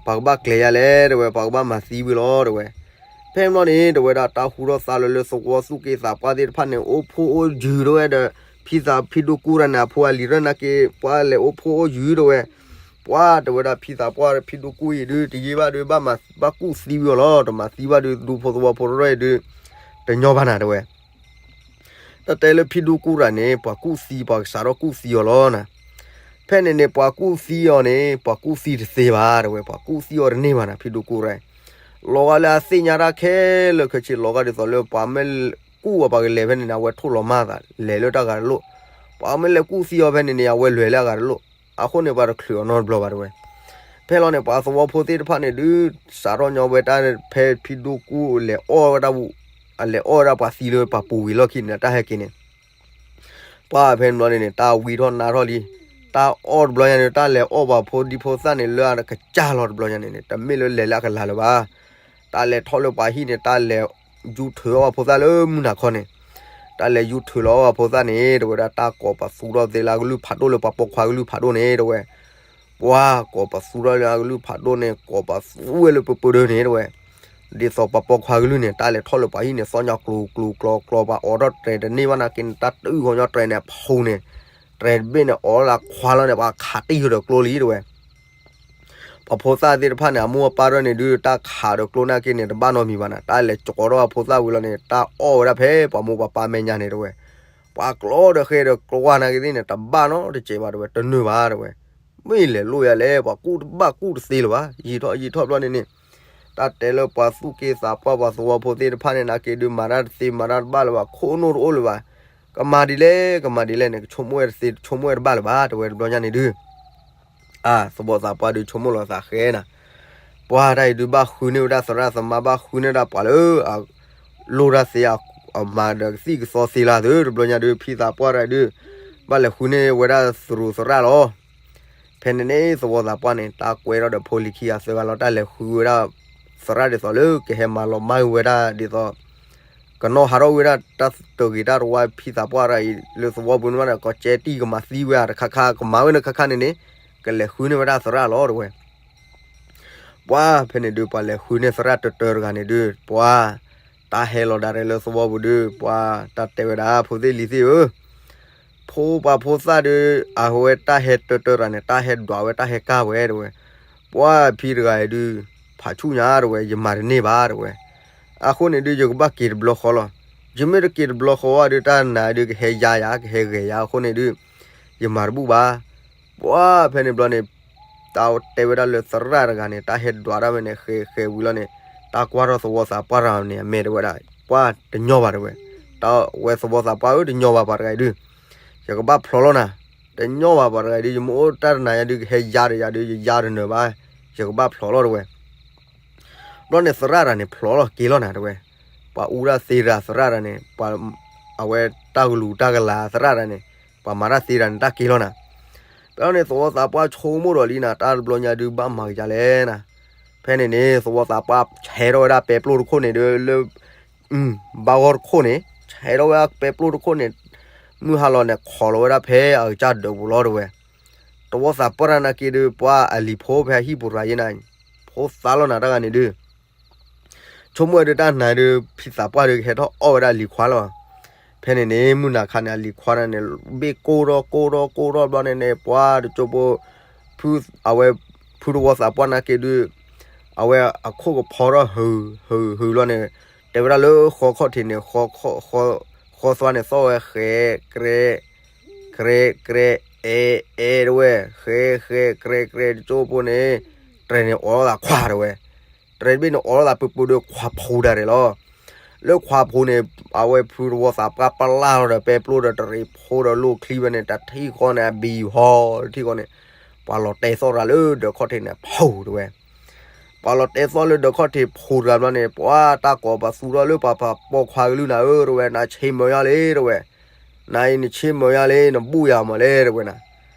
ပှၤကဘၣ်ကျဲၤယၤလဲၣ် တဲဝဲ, ပှၤကဘၣ်မၤသံဝံၤလီၤ တဲဝဲ. ဖဲန့ၣ်ဘျီန့ၣ် တဲဝဲဒၣ် တၢ်ဟူထီၣ်သါလၢလၢသဝီသူၣ်က့သးပှၢ်သ့ၣ်တဖၣ်န့ၣ် အိၣ်ဖှိၣ်အိၣ်ယုၤ တဲဝဲဒီး ဖံသးဖံဒိၣ်ကိၢ်တဂၤန့ၣ် အဖိအလံၤရၢၢ်နာ်က့ ပှၤလဲၤအိၣ်ဖှိၣ်အိၣ်ယုၤ တဲဝဲ. ပှၤတဲဝဲဒၣ် ဖံသးပှၢ်ဖံဒိၣ်ကိၢ်အံၤဒုး တယံာ်ဘၣ်ဒုး ဘၣ်မၤ ဘၣ်ကူၣ်သံဝံၤအီၤလီၤ. တမၤသံဘၣ်ဒုး ဒူဖိသဝီဖိတဖၣ်အံၤဒုး တညီဘၣ်နၤ တဲဝဲ. တၢ်တဲလၢဖံဒိၣ်ကိၢ်တဂၤန့ၣ် ပှၤကူၣ်သံ ပှၤကစးထီၣ်ကူၣ်သံအီၤလီၤနၤ. ဖဲန့ၣ်န့ၣ် ပှၤကူၣ်သံအီၤန့ၣ် ပှၤကူၣ်သံတသ့ဘၣ် တဲဝဲ, ပှၤကူၣ်သံအီၤတန့ၢ်ဘၣ်နၤ ဖံဒိၣ်ကိၢ်တဂၤ. လီၤဂာ်လၢအသ့ၣ်ညါတၢ်ခဲလၢာ်ခဲဆ့ လီၤဂာ်ဒ်သိးလၢပှၤမ့ၢ်ကူၣ်အီၤ ပှၤကလဲၤဖဲန့ၣ်န့ၣ် အဝဲထိၣ်လီၤမၢ်သး လဲၤလၢတၢ်ဂၤတလိၣ်, ပှၤမ့ၢ်လဲၤကူၣ်သံအီၤဖဲန့ၣ်န့ၣ် အဝဲလဲၤလၢအဂၤတလိၣ်, အဃိန့ၣ် ပှၤတချုးအီၤနီတဘျီဘၣ် တဲဝဲ. ဖဲလီၤန့ၣ် ပှၤသဝီဖိသ့ၣ်တဖၣ်န့ၣ်ဒုး စးထီၣ်ညီဝဲတၢ် ဖဲဖံဒိၣ်ကိၢ်လဲၤအီၣ်ဝဲဒၣ် အလဲၤအီၣ်ဝဲဒၣ်ပှၤသံလၢပှၤပူၤဝံၤလီၢ်ခံန့ၣ် တၢ်ဟဲက့ၤန့ၣ် ပှၤဖဲန့ၣ်ဘျီန့ၣ်န့ၣ် တၢ်ဝံထီၣ်နါထီၣ်လံ, တၢ်အီၣ်တဘျီညါန့ၣ် တၢ်လဲၤအီၣ်ပှၤဖိဒံဖိသၣ်န့ၣ် လၢအကစၢ်လီၤတဘျီညါန့ၣ်န့ၣ် တမ့ၢ်လၢလဲၤလၢအကလၤလၢၤဘၣ်. တၢ်လဲၤထီၣ်လၢပှၤဟံၣ်န့ၣ် တၢ်လဲၤယူထုးအီၣ်ပှၤဖိသၣ်လၢမုၢ်နၤခီန့ၣ်, တၢ်လဲၤယူထုးလီၤအီၣ်ပှၤဖိသၣ်န့ၣ် တဲဝဲဒၣ် တၢ်ကိးပသူထီၣ်သ့လၢအကလုၢ်ဖးဒိၣ်လၢပှၤပိာ်ခွါကလုၢ်ဖးဒိၣ်န့ၣ် တဲဝဲ ပှၤကိးပသူထီၣ်လၢအကလုၢ်ဖးဒိၣ်န့ၣ် ကိးပသူဝဲလၢပပၢၢ်ဒၢန့ၣ် တဲဝဲ, ဒ်သိးပှၤပိာ်ခွါကလုၢ်န့ၣ် တၢ်လဲၤထီၣ်လၢပှၤဟံၣ်န့ၣ် သီၣ်ညီကျိၤကျိၤကျီကျီ ပှၤအိးထီၣ်တြဲၤတန့ၢ်ဘၣ်နာ်က့န့ၣ် တၢ်တအုၣ်ဂီၤညီတြဲၤန့ၣ် ဖူန့ၣ်, တြဲၤတဘ့ၣ်န့ၣ် အိးလၢခွါလီၤန့ၣ် ပှၤခးတံၢ်ဃီၤဒီးကျိလံ တဲဝဲ. ပှၤဖိသၣ်သ့ၣ်တဖၣ်န့ၣ် အမိၢ်အပၢ်ဒၣ်န့ၣ်ဒုး တၢ်ခးဒီးကျိနာ်က့န့ၣ် တဘၣ်နီတမံၤဘၣ်နၤ, တၢ်လဲၤကၠီထီၣ်အဖိသၣ်ဝံၤလီၤန့ၣ် တၢ်အီၣ်ဝဲဒၣ်ဖဲပှၤမိၢ်ပှၤပၢ်မဲာ်ညါန့ၣ် တဲဝဲ. ပှၤကျီဒီးဃဲဒီးကျီဝါနာ်က့သ့ၣ်န့ၣ် တဘၣ်နီတစဲးဘၣ် တဲဝဲ, တနၢၤဘၣ် တဲဝဲ. မ့ၢ်လဲၤလိၣ်ယၤလဲၣ် ပှၤကူၣ်တဘၣ်ကူၣ်တသ့လၢၤဘၣ်, ယံာ်ထီၣ်ယံာ်ထီၣ်ဘျီန့ၣ်န့ၣ် တၢ်တဲလၢပှၤသူၣ်က့သးပှၢ်ပှၤသဝီဖိသ့ၣ်တဖၣ်န့ၣ် နာ်က့ဒုးမၤတၢ်တသ့မၤတၢ်တဘၣ်လၢၤဘၣ်, ခိၣ်နူာ်တအိၣ်လၢၤဘၣ်, ကမၤဒ်လဲၣ် ကမၤဒ်လဲၣ်န့ၣ် ကဆိကမိၣ်ဝဲတသ့ ဆိကမိၣ်ဝဲတဘၣ်လၢၤဘၣ် တဲဝဲတဘျီညါန့ၣ်ဒုး အါ သဝီသးပှၢ်ဒုးဆိကမိၣ်လီၤသးဃဲနၤ, ပှၤတၢ်အံၤဒုးဘၣ်ဃုန့ၢ်ဝဲဒၣ်သရၣ်သမါ ဘၣ်ဃုန့ၢ်ဒၣ်ပှၤလၢ အလိၣ်တၢ်သ့ အမၤဒီးကသံၣ်ကသီသ့လၢ်သု တဘျီညါဒုး ဖံသးပှၢ်တၢ်အံၤဒုး ဘၣ်လဲၤဃုန့ၢ်ဝဲဒၣ်သရူးသရၣ်လီၤ. ဖဲန့ၣ်န့ၣ် သဝီသးပှၢ်န့ၣ် တၢ်ကွဲထီၣ်ဒီးဖိလံၤခံဂၤသၢဂၤလီၤ တၢ်လဲၤဃုဝဲဒၣ် သရၣ်ဒ်သိးလၢကဟဲမၤလီၤမၢ်ဝဲဒၣ်ဒ်သိး ကနီၣ်ဟးထီၣ်ဝဲဒၣ်တၢ်တဂ့ၤတၢ်တဝါ ဖံသးပှၢ်တၢ်အံၤလၢသဝီပူၤန့ၣ်ဘၣ်န့ၣ် ကီးကဲတံၢ်ကမၤသံဝဲတခါခါ ကမၤဝဲန့ၣ်ခါခါန့ၣ်န့ၣ် ကလဲၤဃုန့ၢ်ဝဲဒၣ်သရၣ်လီၤ တဲဝဲ. ပှၤဖဲန့ၣ်ဒုး ပှၤလဲၤဃုန့ၢ်သရၣ်တၢတၢတဂၤန့ၣ်ဒုး ပှၤ တၢ်ဟဲလီၤဒၣ်ရဲၣ်လၢသဝီပူၤဒုး ပှၤတၢ်တဲဝဲဒၣ် ဖိသ့ၣ်လံၤသ့ၣ်ဧၢ, ဖိပှၤဖိသၣ်ဒုး အဝဲတၢ်ဟဲတၢတၢတဂၤန့ၣ် တၢ်ဟဲဒွးဝဲတၢ်ဟဲကၢ်ဝဲ တဲဝဲ. ပှၤဖံတဂၤအံၤဒုး ဖးဆူၣ်ညါ တဲဝဲ ယမၤတန့ၢ်ဘၣ် တဲဝဲ. အဃိန့ၣ်ဒုး ယကဘၣ်က့ၤတဘျီဃီလီၤ. ယမ့ၢ်တက့ၤတဘျီဃီဘၣ်ဒုး တၢ်နၤဒုးကဟဲယါယၤ ကဟဲဂဲၤယၤအဃိန့ၣ်ဒုး ယမၤတဘူၣ်ဘၣ်. ပှၤဖဲန့ၣ်ဘျီန့ၣ် တၢ်တဲဝဲဒၣ်လၢသရၣ်တဂၤန့ၣ် တၢ်ဟဲဒွးဒၣ်ဝဲန့ၣ် ဃဲဃဲဝံၤလီၤန့ၣ် တၢ်ကွၢ်ထီၣ်သဝီသးပှၢ်တဂၤန့ၣ် အမဲာ်တဲဝဲဒၣ် ပှၤတညီဘၣ် တဲဝဲ. တၢ်ဝဲသဝီသးပှၢ်ဧၢ တညီဘၣ်ပှၤတဂၤအံၤဒုး ယကဘၣ်ဖျိးလီၤနၤ, တညီဘၣ်ပှၤတဂၤအံၤဒုး ယမ့ၢ်အိၣ်တၢ်တနၤယၤဒုး ကဟဲယါဒီးယၤဒုး ယယါတနၢၤဘၣ်, ယကဘၣ်ဖျိးလီၤ တဲဝဲ. ဘျီန့ၣ်သရၣ်တဂၤန့ၣ် ဖျိးလီၤက့ၤလီၤနၤ တဲဝဲ. ပှၤအူဒၣ်သ့တဂၤသရၣ်တဂၤန့ၣ် ပှၤ အဝဲတၢ်ကလူၤတၢ်ကလၤသရၣ်တဂၤန့ၣ် ပှၤမၤတၢ်သ့တဂၤန့ၣ် တၢ်က့ၤလီၤနၤ. ဖဲလီၤန့ၣ် သဝီသးပှၢ်ဆိကမိၣ်ဒီးလံနၤ တၢ်တဘျီညါဒုး ဘၣ်မၤကယၤလဲၣ်နၤ. ဖဲန့ၣ်န့ၣ် သဝီသးပှၢ်ဆဲးထီၣ်ဝဲဒၣ်ပဲပျိၢ်တခိၣ်န့ၣ်ဒုးလၢ ဘၣ်ဂီၢ်တခိၣ်န့ၣ် ဆဲးထီၣ်ဝဲဒၣ်ပဲပျိၢ်တခိၣ်န့ၣ် မုၢ်ဟါလီၤန့ၣ် ခိးလီၤဝဲဒၣ်ဖဲအကစၢ်ဒၢးပူၤလီၤ တဲဝဲ. သဝီသးပှၢ်တဂၤနာ်က့ဒုး ပှၤအလံၤဖိဖဲအဟံၣ်ပူၤရၤယဲနၤ ဖိသၣ်လီၤနၤတၢ်ဂၤန့ၣ်ဒုး ဆိကမိၣ်ဝဲဒုးတၢ်နၤဒုး ဖံသးပှၢ်ဒုးကဟဲထီၣ်အီၣ်ဝဲဒၣ်လံၤခွါလီၤ. ဖဲန့ၣ်န့ၣ် မုၢ်နၤခါန့ၣ် အလံၤခွါန့ၣ် ဘ့ၣ်ကိၢ်ထီၣ်ကိၢ်ထီၣ်ကိၢ်ထီၣ်ဘျီန့ၣ်န့ၣ် ပှၤတကၠိဖိ ဖု အဝဲ ဖုသဝီသးပှၢ်နာ်က့ဒုး အဝဲအခိၣ်ကဖီထီၣ်ဟုးဟုးဟုးလီၤန့ၣ် တဲဝဲဒၣ်လၢဃီခီၣ်ထံးန့ၣ် ဃီသွါန့ၣ် သီၣ်ဝဲဃဲ ကြဲ ကြဲ ကြဲ အဲ အဲ တဲဝဲ ဃဲ ဃဲ ကြဲ ကြဲ တကၠိဖိန့ၣ် တြဲၤန့ၣ်အိးထီၣ်သးခွါတဲဝဲ တြဲၤတဘ့ၣ်န့ၣ်အိးထီၣ်သးပူၤပူၤဒီးခွါဖိဒၣ်ရဲၣ်လီၤ. လၢခွါဖိန့ၣ် အဝဲဖုသဝီသးပှၢ်ပျၢ်လီၤဒီးပဲပျိၢ်ဒီး တရံးဖိဒီးလိၣ်ချံဝဲန့ၣ် တထံၣ်ဃီန့ၣ် အဘံဟီ တထံၣ်ဃီန့ၣ် ပှၤလီၤတဲာ်သီၣ်ရၤလၢဒၢးခီၣ်ထံးန့ၣ် ဖူးတဲဝဲ. ပှၤလီၤတဲသီၣ်လၢဒၢးခီၣ်ထံးဖိတဂၤဘျီန့ၣ် ပှၤတၢ်ကိးပသူထီၣ်လၢပှၤပိာ်ခွါကလုၢ်နၤဧၢ တဲဝဲ, နဆ့မၢယၤလံ တဲဝဲ, နအံၤနဆ့မၢယၤလံ နဘူၣ်ယၤမးလဲၣ် တဲဝဲနၤ,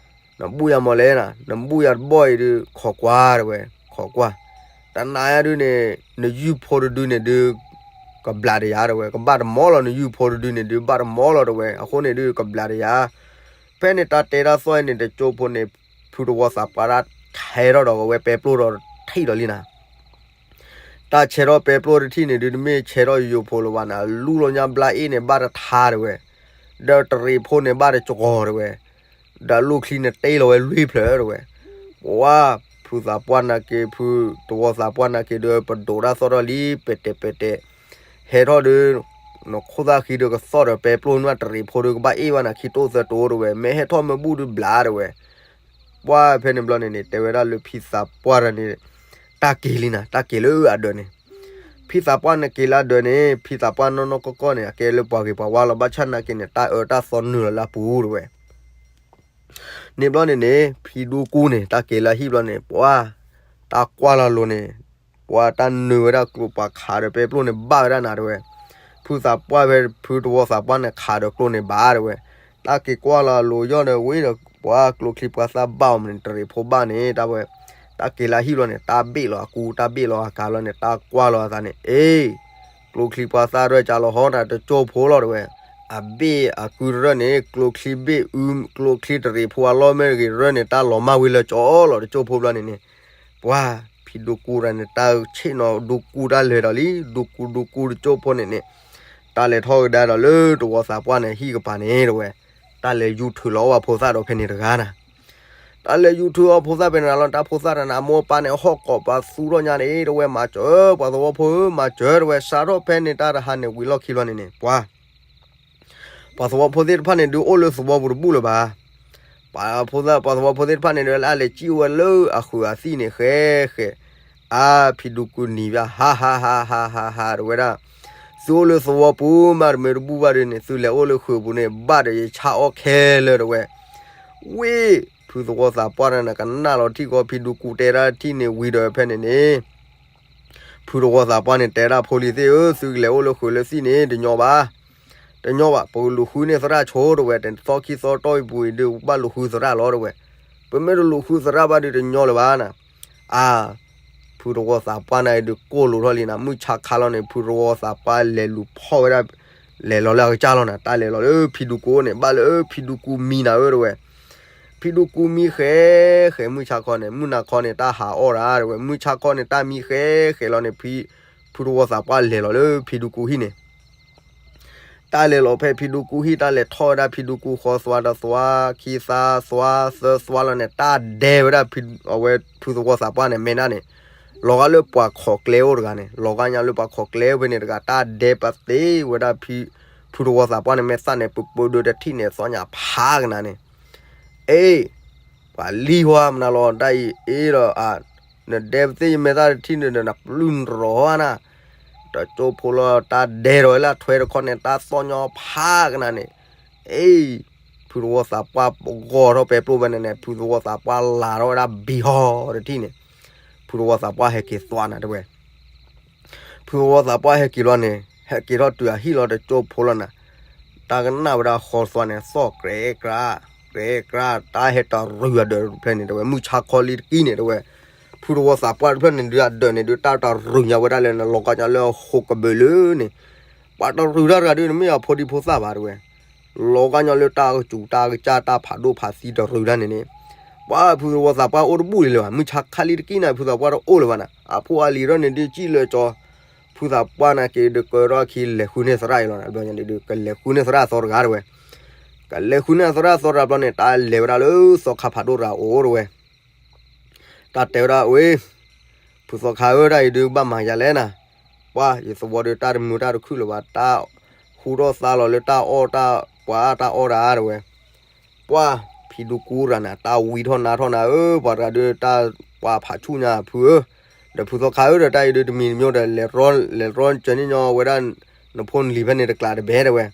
နဘူၣ်ယၤမးလဲၣ်နၤ, နဘူၣ်ယၤတဘီၣ်အံၤဒုး ခိးကွၢ် တဲဝဲ, ခိးကွၢ်, တနာ်ယၤဒုးန့ၣ် နယုၢ်ဖိတဒုန့ၣ်ဒုး ကဘျးတယၤ တဲဝဲ, ကဘၣ်တမီလီၤ နယုၢ်ဖိတဒုန့ၣ်ဒုး ဘၣ်တမီလီၤ တဲဝဲ, အဃိန့ၣ်ဒုး ကဘျးတယၤ. ဖဲန့ၣ်တၢ်တဲတၢ်သီၣ်အံၤန့ၣ် တကၠိဖိန့ၣ် ဖုသဝီသးပှၢ်တၢ်ထဲထီၣ်ဒီး အဝဲပဲပျိၢ်ဒီးတထံၣ်ဒီးလံနၤ တၢ်ဆဲးထီၣ်ပဲပျိၢ်တထံၣ်န့ၣ်ဒုး တမ့ၢ်ဆဲးထီၣ်ယိယိဖိလၢၤဘၣ်နၤ, လူလီၤညါဘျါအ့ၣ်န့ၣ် ဘၣ်တထါ တဲဝဲ, ဒီးတရံးဖိန့ၣ် ဘၣ်တကီၤ တဲဝဲ, ဒီးလူၢ်ချံန့ၣ်တ့လီၤဝဲလွံၢ်ဖျၢၣ် တဲဝဲ, ပှၤ ဖုသးပှၢ်နာ်က့ၤ ဖုသဝီသးပှၢ်နာ်က့ၤဒီး ပဒိးတၢ်သီၣ်ထီၣ်လံ ပဲာ်တဲာ်ပဲာ်တဲာ်, ဟဲထီၣ်ဒီး နခိၣ်သၣ်ဃံဒီးကသီၣ်ဒီးပဲပျိၢ်နွၢ်တရံးဖိဒီး ကဘၣ်အ့ၣ်ဘၣ်နၤခံတိၢ်သၢတိၢ် တဲဝဲ, မ့ၢ်ဟဲထီၣ်မ့ၢ်ဘူၣ်ဒုးဘျါ တဲဝဲ. ပှၤဖဲန့ၣ်ဘျီန့ၣ်န့ၣ် တဲဝဲဒၣ်လၢဖံသးပှၢ်တဂၤန့ၣ် တၢ်က့ၤလံနၤ, တၢ်က့ၤလၢအဒၢးန့ၣ်, ဖံသးပှၢ်န့ၣ်က့ၤလၢအဒၢးန့ၣ် ဖံသးပှၢ်နီၢ်နီၢ်ကီၢ်ကီၢ်န့ၣ် အကဲလၢပှၤဂ့ၤပှၤဝါလီၤ ဘၣ်ဆၣ်နာ်က့ၤန့ၣ် တၢ်အၢတၢ်သီနုာ်လီၤလၢအပူၤ တဲဝဲ န့ၣ်ဘျီန့ၣ်န့ၣ် ဖံဒူကူန့ၣ် တၢ်က့ၤလၢဟံၣ်ဘျီန့ၣ် ပှၤ တၢ်ကွၢ်လီၤလိၤန့ၣ် ပှၤတၢ်နုာ်ဝဲဒၣ်ကျိပှၤခးဒီးပဲပျိၢ်န့ၣ် ဘၣ်ဝဲဒၣ်နၤ တဲဝဲ, ဖုသးပှၢ်ဖဲဖုသဝီသးပှၢ်န့ၣ် ခးဒီးကျိန့ၣ်ဘၣ် တဲဝဲ, တၢ်က့ၤကွၢ်လီၤလိၤယီၢ်ဒီးဝံၤဒီး ပှၤကျိချံပှၤသၣ်ဘၣ်အီၤမးန့ၣ် တရံးဖိဘၣ်န့ၣ် တၢ်ဝဲ, တၢ်က့ၤလၢဟံၣ်ဘျီန့ၣ် တၢ်ဘ့ၣ်လီၤအကူ တၢ်ဘ့ၣ်လီၤအကၤလီၤန့ၣ် တၢ်ကွၢ်လီၤအသးန့ၣ် အ့ ကျိချံပှၤသၣ်ရၢၢ်ကၢ်လီၤဟီ တၢ်တကၠိဖိလီၤ တဲဝဲ, အဘ့ၣ်အကုတရၢၢ်န့ၣ် ကျိချံဘ့ၣ်အု ကျိချံတရံးဖိအလီၢ်မ့ၢ်ဂ့ၤရၢၢ်န့ၣ် တၢ်လီၤမၢ်ဝံၤလၢကၠီလီၤ တကၠိဖိဘျီန့ၣ်န့ၣ်, ပှၤ ဖံဒူကူတဂၤန့ၣ် တၢ်ဆ့ၣ်နီၤဒူကူတၢ်လဲၤဒီးလံ ဒူကူဒူကူတကၠိဖိန့ၣ်န့ၣ်, တၢ်လဲၤထီၣ်ကဒါဒီးလၢသဝီသးပှၢ်န့ၣ် ဟံၣ်ကပၤန့ၣ် တဲဝဲ, တၢ်လဲၤယူၤထုးလီၤအီၣ်ဖိသၣ်ဒီးဖဲန့ၣ်တဂၤနၤ တၢ်လဲၤယူၤထုးအီၣ်ဖိသၣ်ဖဲန့ၣ်လီၤ တၢ်ဖိသၣ်တဂၤန့ၣ် အမိၢ်အပၢ်န့ၣ် ဟီၣ်ကိးပသူထီၣ်ညါန့ၣ် တဲဝဲ မၤစၢၤ ပှၤသဝီဖိဧၢ မၤစၢၤ တဲဝဲ စးထီၣ်ဖဲန့ၣ်တၢ်တဟါန့ၣ် ဝံၤလီၢ်ခံဘျီန့ၣ်န့ၣ် ပှၤ ပှၤသဝီဖိသ့ၣ်တဖၣ်န့ၣ် ဒုးအိၣ်လၢသဝီပူၤတဘူၣ်လၢၤဘၣ်. ပှၤဖိသၣ် ပှၤသဝီဖိသ့ၣ်တဖၣ်န့ၣ် ဒုးလၢအလဲၤစံၣ်ဝဲလၢအဃုာ်အသံၣ်န့ၣ် ဃဲဃဲ, အါ ဖံဒူကူနံၤဘၣ် ဟါဟါဟါဟါဟါဟါ တဲဝဲဒၣ်, သုအိၣ်လၢသဝီပူၤမးတမ့ၢ်တဘူၣ်ဘၣ်ဒုးန့ၣ် သုလဲၤအိၣ်လၢဃုာ်ပူၤန့ၣ် ဘၣ်ဒီးယဆါအီၣ်ခဲလၢာ် တဲဝဲ. ဝ့ၢ် ဖုသဝီသးပှၢ်တဂၤန့ၣ် ကနၣ်လီၤထံၣ်ဃီ ဖံဒူကူတဲဒၣ်ထံၣ်န့ၣ် ဝံၤဒီးဖဲန့ၣ်န့ၣ် ဖုသဝီသးပှၢ်န့ၣ် တဲဒၣ်ဖိလံၤသ့ၣ်ဧၢ သုကလဲၤအိၣ်လၢဃုာ်လၢသံၣ်န့ၣ် တညီဘၣ်, တညီဘၣ် ပကလူၤဃုန့ၢ်သရၣ်ဆိ တဲဝဲ, တသီခံသီတီၢ်အံၤပူၤအံၤဒုး ပဘၣ်လူၤဃုသရၣ်လီၤ တဲဝဲ, ပမ့ၢ်တလူၤဃုသရၣ်ဘၣ်ဒုး တညီလၢၤဘၣ်နၤ. အါ ဖုသဝီသးပှၢ်န့ၣ်ဒုး ကိၢ်လိာ်ထီၣ်လံနၤ မုၢ်ဆါခါလီၤန့ၣ် ဖုသဝီသးပှၢ်လဲၤလူၤဖီၣ်ဝဲဒၣ် လဲၤလီၤလၢအကစၢ်လီၤနၤ တၢ်လဲၤလီၤလၢဖံဒူကူန့ၣ် ဘၣ်လၢဖံဒူကူမံနၤဧၢ တဲဝဲ ဖံဒူကူမံဃဲ ဃဲမုၢ်ဆါခီန့ၣ် မုၢ်နၤခီန့ၣ် တၢ်ဟးအီၣ်တၢ် တဲဝဲ မုၢ်ဆါခီန့ၣ် တၢ်မံဃဲဃဲလီၤန့ၣ် ဖံ ဖုသဝီသးပှၢ်လဲၤလီၤလၢဖံဒူကူဟံၣ်န့ၣ် တၢ်လဲၤလီၤဖဲဖံဒူကူဟံၣ် တၢ်လဲၤထီၣ်ဝဲဒၣ်ဖံဒူကူဃီသွါဒီးသွါ ခံသွါ သွါ သၢသွါလီၤန့ၣ် တၢ်ဒဲဝဲဒၣ်ဖံ အဝဲဖုသဝီသးပှၢ်န့ၣ် မဲာ်နၢ်န့ၣ် လီၤဂာ်လၢပှၤခိးကျဲအိၣ်တဂၤန့ၣ် လီၤဂာ်ညါလၢပှၤခိးကျဲအိၣ်ဖဲန့ၣ်တဂၤ တၢ်ဒဲပသ့ဝဲဒၣ်ဖံ ဖုသဝီသးပှၢ်န့ၣ် မဲာ်သၣ်န့ၣ် ပၢပၢဒိတထံၣ်န့ၣ် သီၣ်ညါဖးကနၤန့ၣ် အ့ ပှၤလံဝါမနုၤလီၤ တၢ်အံၤအ့ဒီး အါ နဒဲပသ့ယမဲာ်သၣ်တထံၣ်န့ၣ်ဒီး နပျုၢ်နရီၤနၤ တကၠိဖိလီၤ တၢ်ဒဲထီၣ်ဝဲလၢထွဲတခီန့ၣ် တၢ်သီၣ်ညီဖးကနၤန့ၣ် အ့ ဖုသဝီသးပှၢ်ဂီၤထီၣ်ပဲပျိၢ်ဖဲန့ၣ်န့ၣ် ဖုသဝီသးပှၢ်လၤထီၣ်ဝဲဒၣ်ဘံဟီတထံၣ်န့ၣ် ဖုသဝီသးပှၢ်ဟဲက့ၤသွါနၤတဲဝဲ ဖုသဝီသးပှၢ်ဟဲက့ၤလီၤန့ၣ် ဟဲက့ၤထီၣ်တုၤအဟံၣ်လီၤတကၠိဖိလီၤနၤ တၢ်ကနၣ်ဝဲဒၣ်ဃီသွါန့ၣ် သီၣ်ကြဲကြး ကြဲကြး တၢ်ဟဲတရုၤအဒၢးတဖျၢၣ်န့ၣ်တဲဝဲ မုၢ်ဆါခီလံတကံၢ်န့ၣ်တဲဝဲ ဖုသဝီသးပှၢ်တဖျၢၣ်န့ၣ်ဒုးအဒၢးန့ၣ်ဒုး တၢ်တရုၤညါဝဲဒၣ်လၢနလီၤကါညီလၢဟီၣ်ကဘၢၣ်လၢန့ၣ် ပှၤတရုၤတၢ်တဂၤဒုး နမ့ၢ်အဖိဒံဖိသၣ်ဘၣ်တဲဝဲ လီၤကါညီလၢတၢ်ကစူၤတၢ်ကစၢ် တၢ်ဖးဒိၣ်ဖးသံတရုၤတၢ်န့ၣ်န့ၣ် ပှၤဖုသဝီသးပှၢ်အိၣ်တဘူၣ်လံလၢၤဘၣ် မုၢ်ဆါခါလံတကံၢ်န့ၣ် ဖုသးပှၢ်တအိၣ်လၢၤဘၣ်နၤ အဖိအလံၤထီၣ်န့ၣ်ဒုး စံၣ်လၢကၠီ ဖုသးပှၢ်နာ်က့ၤဒုး ကၢထီၣ်အခံ လဲၤဃုန့ၢ်သရၣ်အံၤလီၤ ဘျီညါန့ၣ်ဒုး ကလဲၤဃုန့ၢ်သရၣ်အသီတဂၤတဲဝဲ ကလဲၤဃုန့ၢ်သရၣ်အသီတဂၤဘျီန့ၣ် တၢ်လဲၤဝဲဒၣ်လၢသီခါဖးဒိၣ်တဂၤအိၣ်တဲဝဲ တၢ်တဲဝဲဒၣ်ဝဲ ဖုသီခါဧၢ တၢ်အံၤဒုး ဘၣ်မၤယၤလဲၣ်နၤ ပှၤ ယသဝီဒုး တၢ်တမုာ်တၢ်တခုၣ်လၢၤဘၣ် တၢ်ဟူထီၣ်သါလီၤလၢတၢ်အီၣ်တၢ်ပှၤအါတၢ်အီၣ်တၢ်တဲဝဲ ပှၤ ဖံဒူကူရၤနၤ တၢ်ဝံထီၣ်နါထီၣ်နၤဧၢ ပှၤတဂၤဒုး တၢ်ပှၤဖးဆူၣ်ညါဖုဧၢ ဒီးဖုသီခါဧၢ ဒီးတၢ်အံၤဒုး တမံၤတမံၤဒီး လဲၤတရီ လဲၤတရီကၢန့ၢ်ညီဝဲဒၣ် နဖိနလံၤဖဲန့ၣ်တကျးတဘဲတဲဝဲ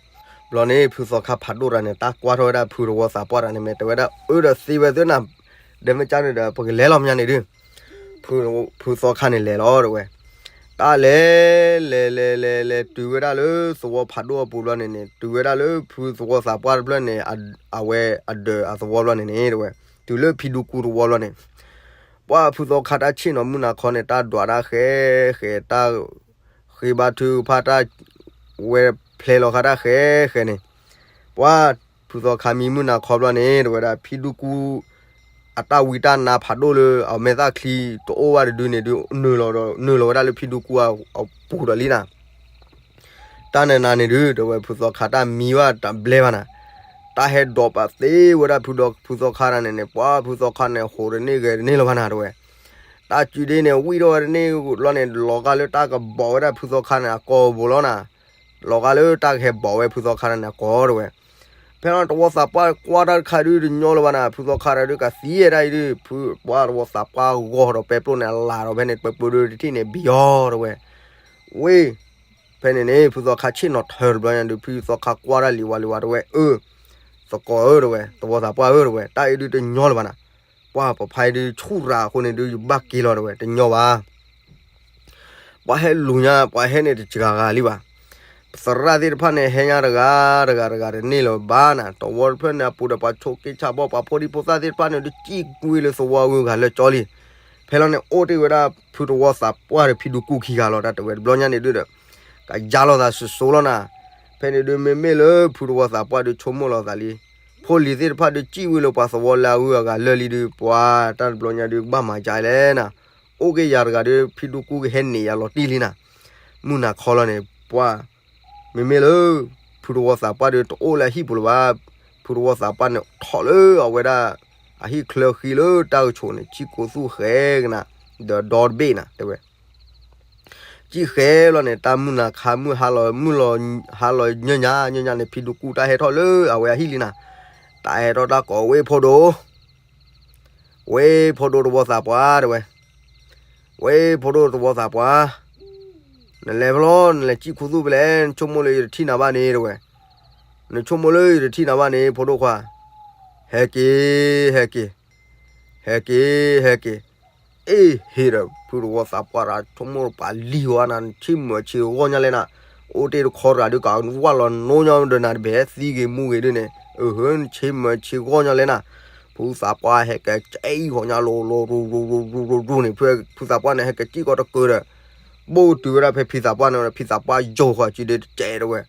ဘျီန့ၣ် ဖုသီခါဖးဒိၣ်တဂၤန့ၣ် တၢ်ကွၢ်ထီၣ်ဝဲဒၣ်ဖုသဝီသးပှၢ်တဂၤန့ၣ် မ့ၢ်တဲဝဲဒၣ် အၢ ဒီးသ့ဝဲသ့နၤ ဒီးမ့ၢ်ကၢန့ၣ်ဒီး ပကလဲၤလီၤမ့ၢ်ညါန့ၣ်ဒုး ဖုသီခါန့ၣ်လဲၤလီၤတဝဲ. တၢ်လဲၤ လဲၤလဲၤလဲၤလဲၤတုၤဝဲဒၣ်လၢသဝီဖးဒိၣ်အပူၤဘျီန့ၣ်န့ၣ် တုၤဝဲဒၣ်လၢဖုသဝီသးပှၢ်တဖျၢၣ်န့ၣ် အဝဲအဒၢးအသဝီဘျီန့ၣ်န့ၣ်တဝဲ, တုၤလၢဖံဒူကူသဝီဘျီန့ၣ် ပှၢ်ဖုသီခါတၢ်ဆ့ၣ်နီၤမုၢ်နၤခီန့ၣ် တၢ်ဒွးတၢ်ဃဲဃဲ တၢ် ဃ့ဘါထုကဖၣ်တၢ် ဝဲဖျဲလီၤဃာ်တၢ်ဃဲဃဲန့ၣ်, ပှၢ်ဖုသီခါမံမုၢ်နၤခီဘျီန့ၣ် တဝဲဒၣ်ဖံဒူကူ အတၢ်ဝံတၢ်နါဖးဒိၣ်လၢ အမဲာ်သၣ်ချံတအိၣ်ဘၣ်တဒုန့ၣ်ဒုး နုာ်လီၤဒီး နုာ်လီၤဝဲဒၣ်လၢဖံဒူကူအပူၤဒီးလံနၤ. တၢ်နနၤန့ၣ်ဒုး တဝဲဖုသီခါတၢ်မံဘၣ်တဘျဲဘၣ်နၤ, တၢ်ဟဲဒိးပာ်သ့ဝဲဒၣ်ဖုဒီးဖုသီခါတၢ်န့ၣ်န့ၣ် ပှၢ်ဖုသီခါန့ၣ် ဟိးတန့ၢ်ဂဲၤတန့ၢ်လၢၤဘၣ်နၤတဝဲ. တၢ်စုဒ့န့ၣ် ဝံၣ်ထီၣ်ဝဲတန့ၢ်လီၤန့ၣ် လီၤဂာ်လၢတၢ်ကဘီးဝဲဒၣ်ဖုသီခါန့ၣ် အကိာ်ပူၤလီၤနၤ, လီၤဂာ်လၢတၢ်ကဟဲဘီးဝဲဖုသီခါန့ၣ် အကိာ်တဝဲ. ဖဲလီၤတဝီသးပှၢ်ကွၢ်တၢ်တခါဒုးတညီလၢၤဘၣ်နၤ, ဖုသီခါတၢ်ဒုးကသံဝဲဒၣ်အံၤဒုး ဖုပှၢ်တဝီသးပှၢ်ဂီၤဒီးပဲပျိၣ်န့ၣ် အလၤဒီးဖဲန့ၣ် ပဲပျိၣ်ဒုးတထံၣ်န့ၣ် ဘံယီၤတဝဲ. ဝ့ၢ် ဖဲန့ၣ်န့ၣ် ဖုသီခါဆ့ၣ်နီၤထၢတဘျီညါဒုး ဖုသီခါကွၢ်တၢ်လံၤဝါလံၤဝါတဝဲ အၢ သကိးဧၢတဝဲ တဝီသးပှၢ်ဧၢတဝဲ တၢ်အံၤဒုးတညီလၢၤဘၣ်နၤ, ပှၢ်ပဖါအံၤဒုးဆူၣ်ရၤအဃိန့ၣ်ဒုး ယဘၣ်က့ၤလီၤတဝဲ တညီဘၣ်. ပှၤဟဲလူၤညါ ပှၤဟဲန့ၣ်တစှၤဂၤလံဘၣ်. ပသရၣ်သ့ၣ်တဖၣ်န့ၣ် ဟဲညါတဂၤတဂၤတဂၤတန့ၢ်လၢၤဘၣ်နၤ, တဝီတဖျၢၣ်န့ၣ်အပူၤဒီး ပှၤဆိးက့ဆါဘီၣ် ပှၤဖိဒံဖိသၣ်သ့ၣ်တဖၣ်န့ၣ် ဒုးစံၣ်ကွံာ်လၢသဝီအဂုၤအဂၤလၢာ်ကၠီလံ. ဖဲလီၤန့ၣ် အိၣ်တ့ၢ်ဝဲဒၣ်ဖုတဝီသးပှၢ်ဒီးဖံဒူကူခံဂၤလီၤ တၢ်တဝဲတဘျီညါန့ၣ်ဒုးဒီး ကယါလိာ်သးစိၤစိၤလီၤနၤ. ဖဲန့ၣ်ဒုးမ့မ့ၢ်လၢဖုတဝီသးပှၢ်ဒုးဆိကမိၣ်လီၤသးလံ, ဖိလံၤသ့ၣ်တဖၣ်ဒုးစံၣ်ဝံၤလၢပှၤသဝီလၢအဂုၤအဂၤလၢာ်လံဒုး ပှၤတၢ်တဘျီညါဒုးကဘၣ်မၤကလဲၣ်နၤ, အိၣ်က့ၤယၤတဂၤဒုး ဖံဒူကူကဟဲန့ၢ်ယၤလီၤတံၢ်လံနၤ. မုၢ်နၤခီလီၤန့ၣ် ပှၢ် မ့မ့ၢ်လၢ ဖုတဝီသးပှၢ်ဒုးတအိၣ်လၢအဟံၣ်ပူၤလၢၤဘၣ်. ဖုတဝီသးပှၢ်န့ၣ်ထီၣ်လၢအဝဲဒၣ် အဟံၣ်ချၢဃံလၢတၢ်ကဆိးန့ၣ် စံၣ်ကိးသူၣ်ဃဲကနၤ ဒီးဒီတဘ့ၣ်နၤ တဲဝဲ စံၣ်ဃဲလီၤန့ၣ် တၢ်မုၢ်နၤခါမုၢ်ဟါလီၤ မုၢ်လီၤ ဟါလီၤညၣ်ညါ ညၣ်ညါန့ၣ် ဖံဒူကူတၢ်ဟဲထီၣ်လၢအဝဲအဟံၣ်လံနၤ. တၢ်ဟဲထီၣ်တၢ်ကိးဝဲဖိဒိၣ် ဝဲဖိဒိၣ်တဝီသးပှၢ်တဲဝဲ, ဝဲဖိဒိၣ်တဝီသးပှၢ်, နလဲၤဖဲလဲၣ် နလဲၤစံၣ်ခူသူၣ်ဖဲလဲၣ် နဆိကမိၣ်လၢယတထံၣ်နၤဘၣ်န့ၣ်တဲဝဲ, နဆိကမိၣ်လၢယတထံၣ်နၤဘၣ်န့ၣ် ဖိဒိၣ်ခွါ, ဟဲက့ၤ ဟဲက့ၤ ဟဲက့ၤ ဟဲက့ၤ, အ့ၣ် ဟ့ၣ်ဒီး ဖုတဝီသးပှၢ်တၢ်ဆိကမိၣ်ပာ်လံၤဝဲနၤ နဆ့မၢဆ့ဂီၢ်ညါလဲၣ်နၤ, အိၣ်တ့ၢ်တခီတဂၤဒုးကဝၢ်လီၤနိညါဒီးနၤတဘဲသံဂ့ၤမူဂ့ၤဒုးန့ၣ်, အဟၢ နဆ့မၢဆ့ဂီၢ်ညါလဲၣ်နၤ, ဖုသးပှၢ်ဟဲကကဲအံၤဃီညါလိၤလိၤ ရူၤရူၤရူၤရူၤရူၤန့ၣ် ဖုသးပှၢ်န့ၣ် ဟဲကစံၣ်ကီးတကၢၤဒီး ဘိၣ်တုၤဝဲဒၣ်ဖဲဖံသးပှၢ်န့ၣ် ဖံသးပှၢ်ယိာ်ဃီၤစုဒ့တကဲးတဲဝဲ,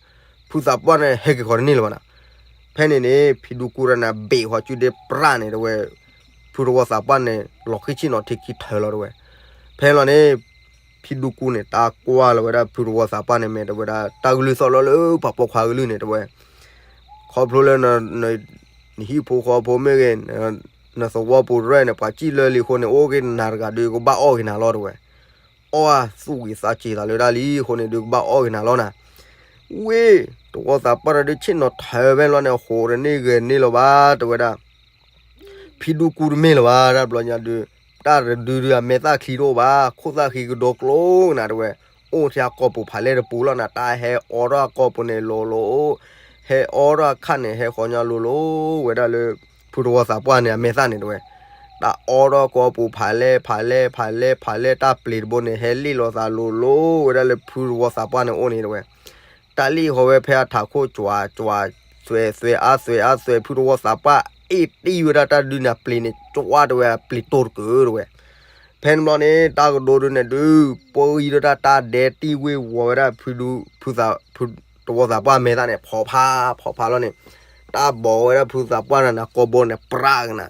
ဖုသးပှၢ်န့ၣ် ဟဲက့ၤဃီၤတန့ၢ်လၢၤဘၣ်နၤ. ဖဲန့ၣ်န့ၣ် ဖံဒူကူတၢ်န့ၣ် ဘ့ၣ်ဃီၤစုဒ့ပြၢ်န့ၣ်တဲဝဲ, ဖုတဝီသးပှၢ်န့ၣ် လီၤဃံဆ့ၣ်နီၤထံခံထၢလီၤတဲဝဲ. ဖဲလီၤန့ၣ် ဖံဒူကူန့ၣ် တၢ်ကွၢ်လီၤဝဲဒၣ်ဖုတဝီသးပှၢ်န့ၣ် မ့ၢ်တဲဝဲဒၣ် တၢ်ကလုၢ်သီၣ်လီၤလၢပှၤပိာ်ခွါကလုၢ်န့ၣ်တဲဝဲ, ခီဖျိလၢ နဟံၣ်ဖိဃီဖိမ့ၢ်ဂ့ၤ, နသဝီပူၤရဲၣ်န့ၣ် ပှၤစံၣ်လၢလံအဃိန့ၣ် အိၣ်က့ၤနၤတဂၤဒုးကဘၣ်အီၣ်က့ၤနၤလီၤတဲဝဲ, အီၣ်သူၣ်ဂ့ၤသးစ့ၤသးလၢဒၣ်လံအဃိန့ၣ် ဒုးကဘၣ်အီၣ်က့ၤနၤလီၤနၤ. ဝ့ၢ် တဝီသးပှၢ်တၢ်ဒုးဆ့ၣ်နီၤထၢဖဲလီၤန့ၣ် ဟိးတန့ၢ်ဂဲၤတန့ၢ်လၢၤဘၣ်တဲဝဲဒၣ် ဖံဒူကူတမ့ၢ်လၢၤဘၣ် တၢ်ဘျီညါဒုး, တၢ်တဒုဒုးအမဲာ်သၣ်ချံတအိၣ်ဘၣ်, ခိၣ်သၣ်ဃံကဒိကျိနၤတဲဝဲ, အိၣ်ထဲအကိာ်ပူၤဖးလဲၢ်တပူၤလီၤနၤ, တၢ်ဟဲအီထီၣ်အကိာ်ပူၤန့ၣ်လိၤလိၤ, ဟဲအီထီၣ်အခါန့ၣ် ဟဲဃီၤညါလိၤလိၤ, ဝဲဒၣ်လၢ ဖုတဝီသးပှၢ်န့ၣ် အမဲာ်သၣ်န့ၣ်တဲဝဲ, တၢ်အီထီၣ်ကိာ်ပူၤဖးလဲၢ်ဖးလဲၢ်ဖးလဲၢ်ဖးလဲၢ် တၢ်ပျ့ၤတဘိန့ၣ် ဟဲလ့ၣ်လိာ်သးလိၤလိၤ ဝဲဒၣ်လၢဖုတဝီသးပှၢ်န့ၣ်အိၣ်န့ၣ်တဲဝဲ တၢ်လ့ၣ်ဃီၤဝဲဖဲအထးခိၣ် ကွၢ်ကွၢ်, သွဲးသွဲးအါသွဲးအါသွဲး ဖုတဝီသးပှၢ် အ့ၣ်တံၢ်ဝဲဒၣ်တၢ်ဒုးန့ၣ် အပျ့ၤန့ၣ် ကွၢ်တဲဝဲအပျ့ၤတိၢ်တကၢၢ်တဲဝဲ. ဖဲန့ၣ်ဘျီန့ၣ် တၢ်ကဒိဒုးန့ၣ်ဒုး ပှၤအံၤဒိၣ်တၢ်တၢ်ဒဲးတံၢ်ဝ့ၢ်ဝီၤဝဲဒၣ်ဖုဒူ ဖုသး ဖုတဝီသးပှၢ်မဲာ်သၣ်န့ၣ် ဖီဖး ဖီဖးလီၤန့ၣ်, တၢ်ဘီးဝဲဒၣ်ဖုသးပှၢ်န့ၣ် ကိာ်ဘိန့ၣ် ပြးကနၤ,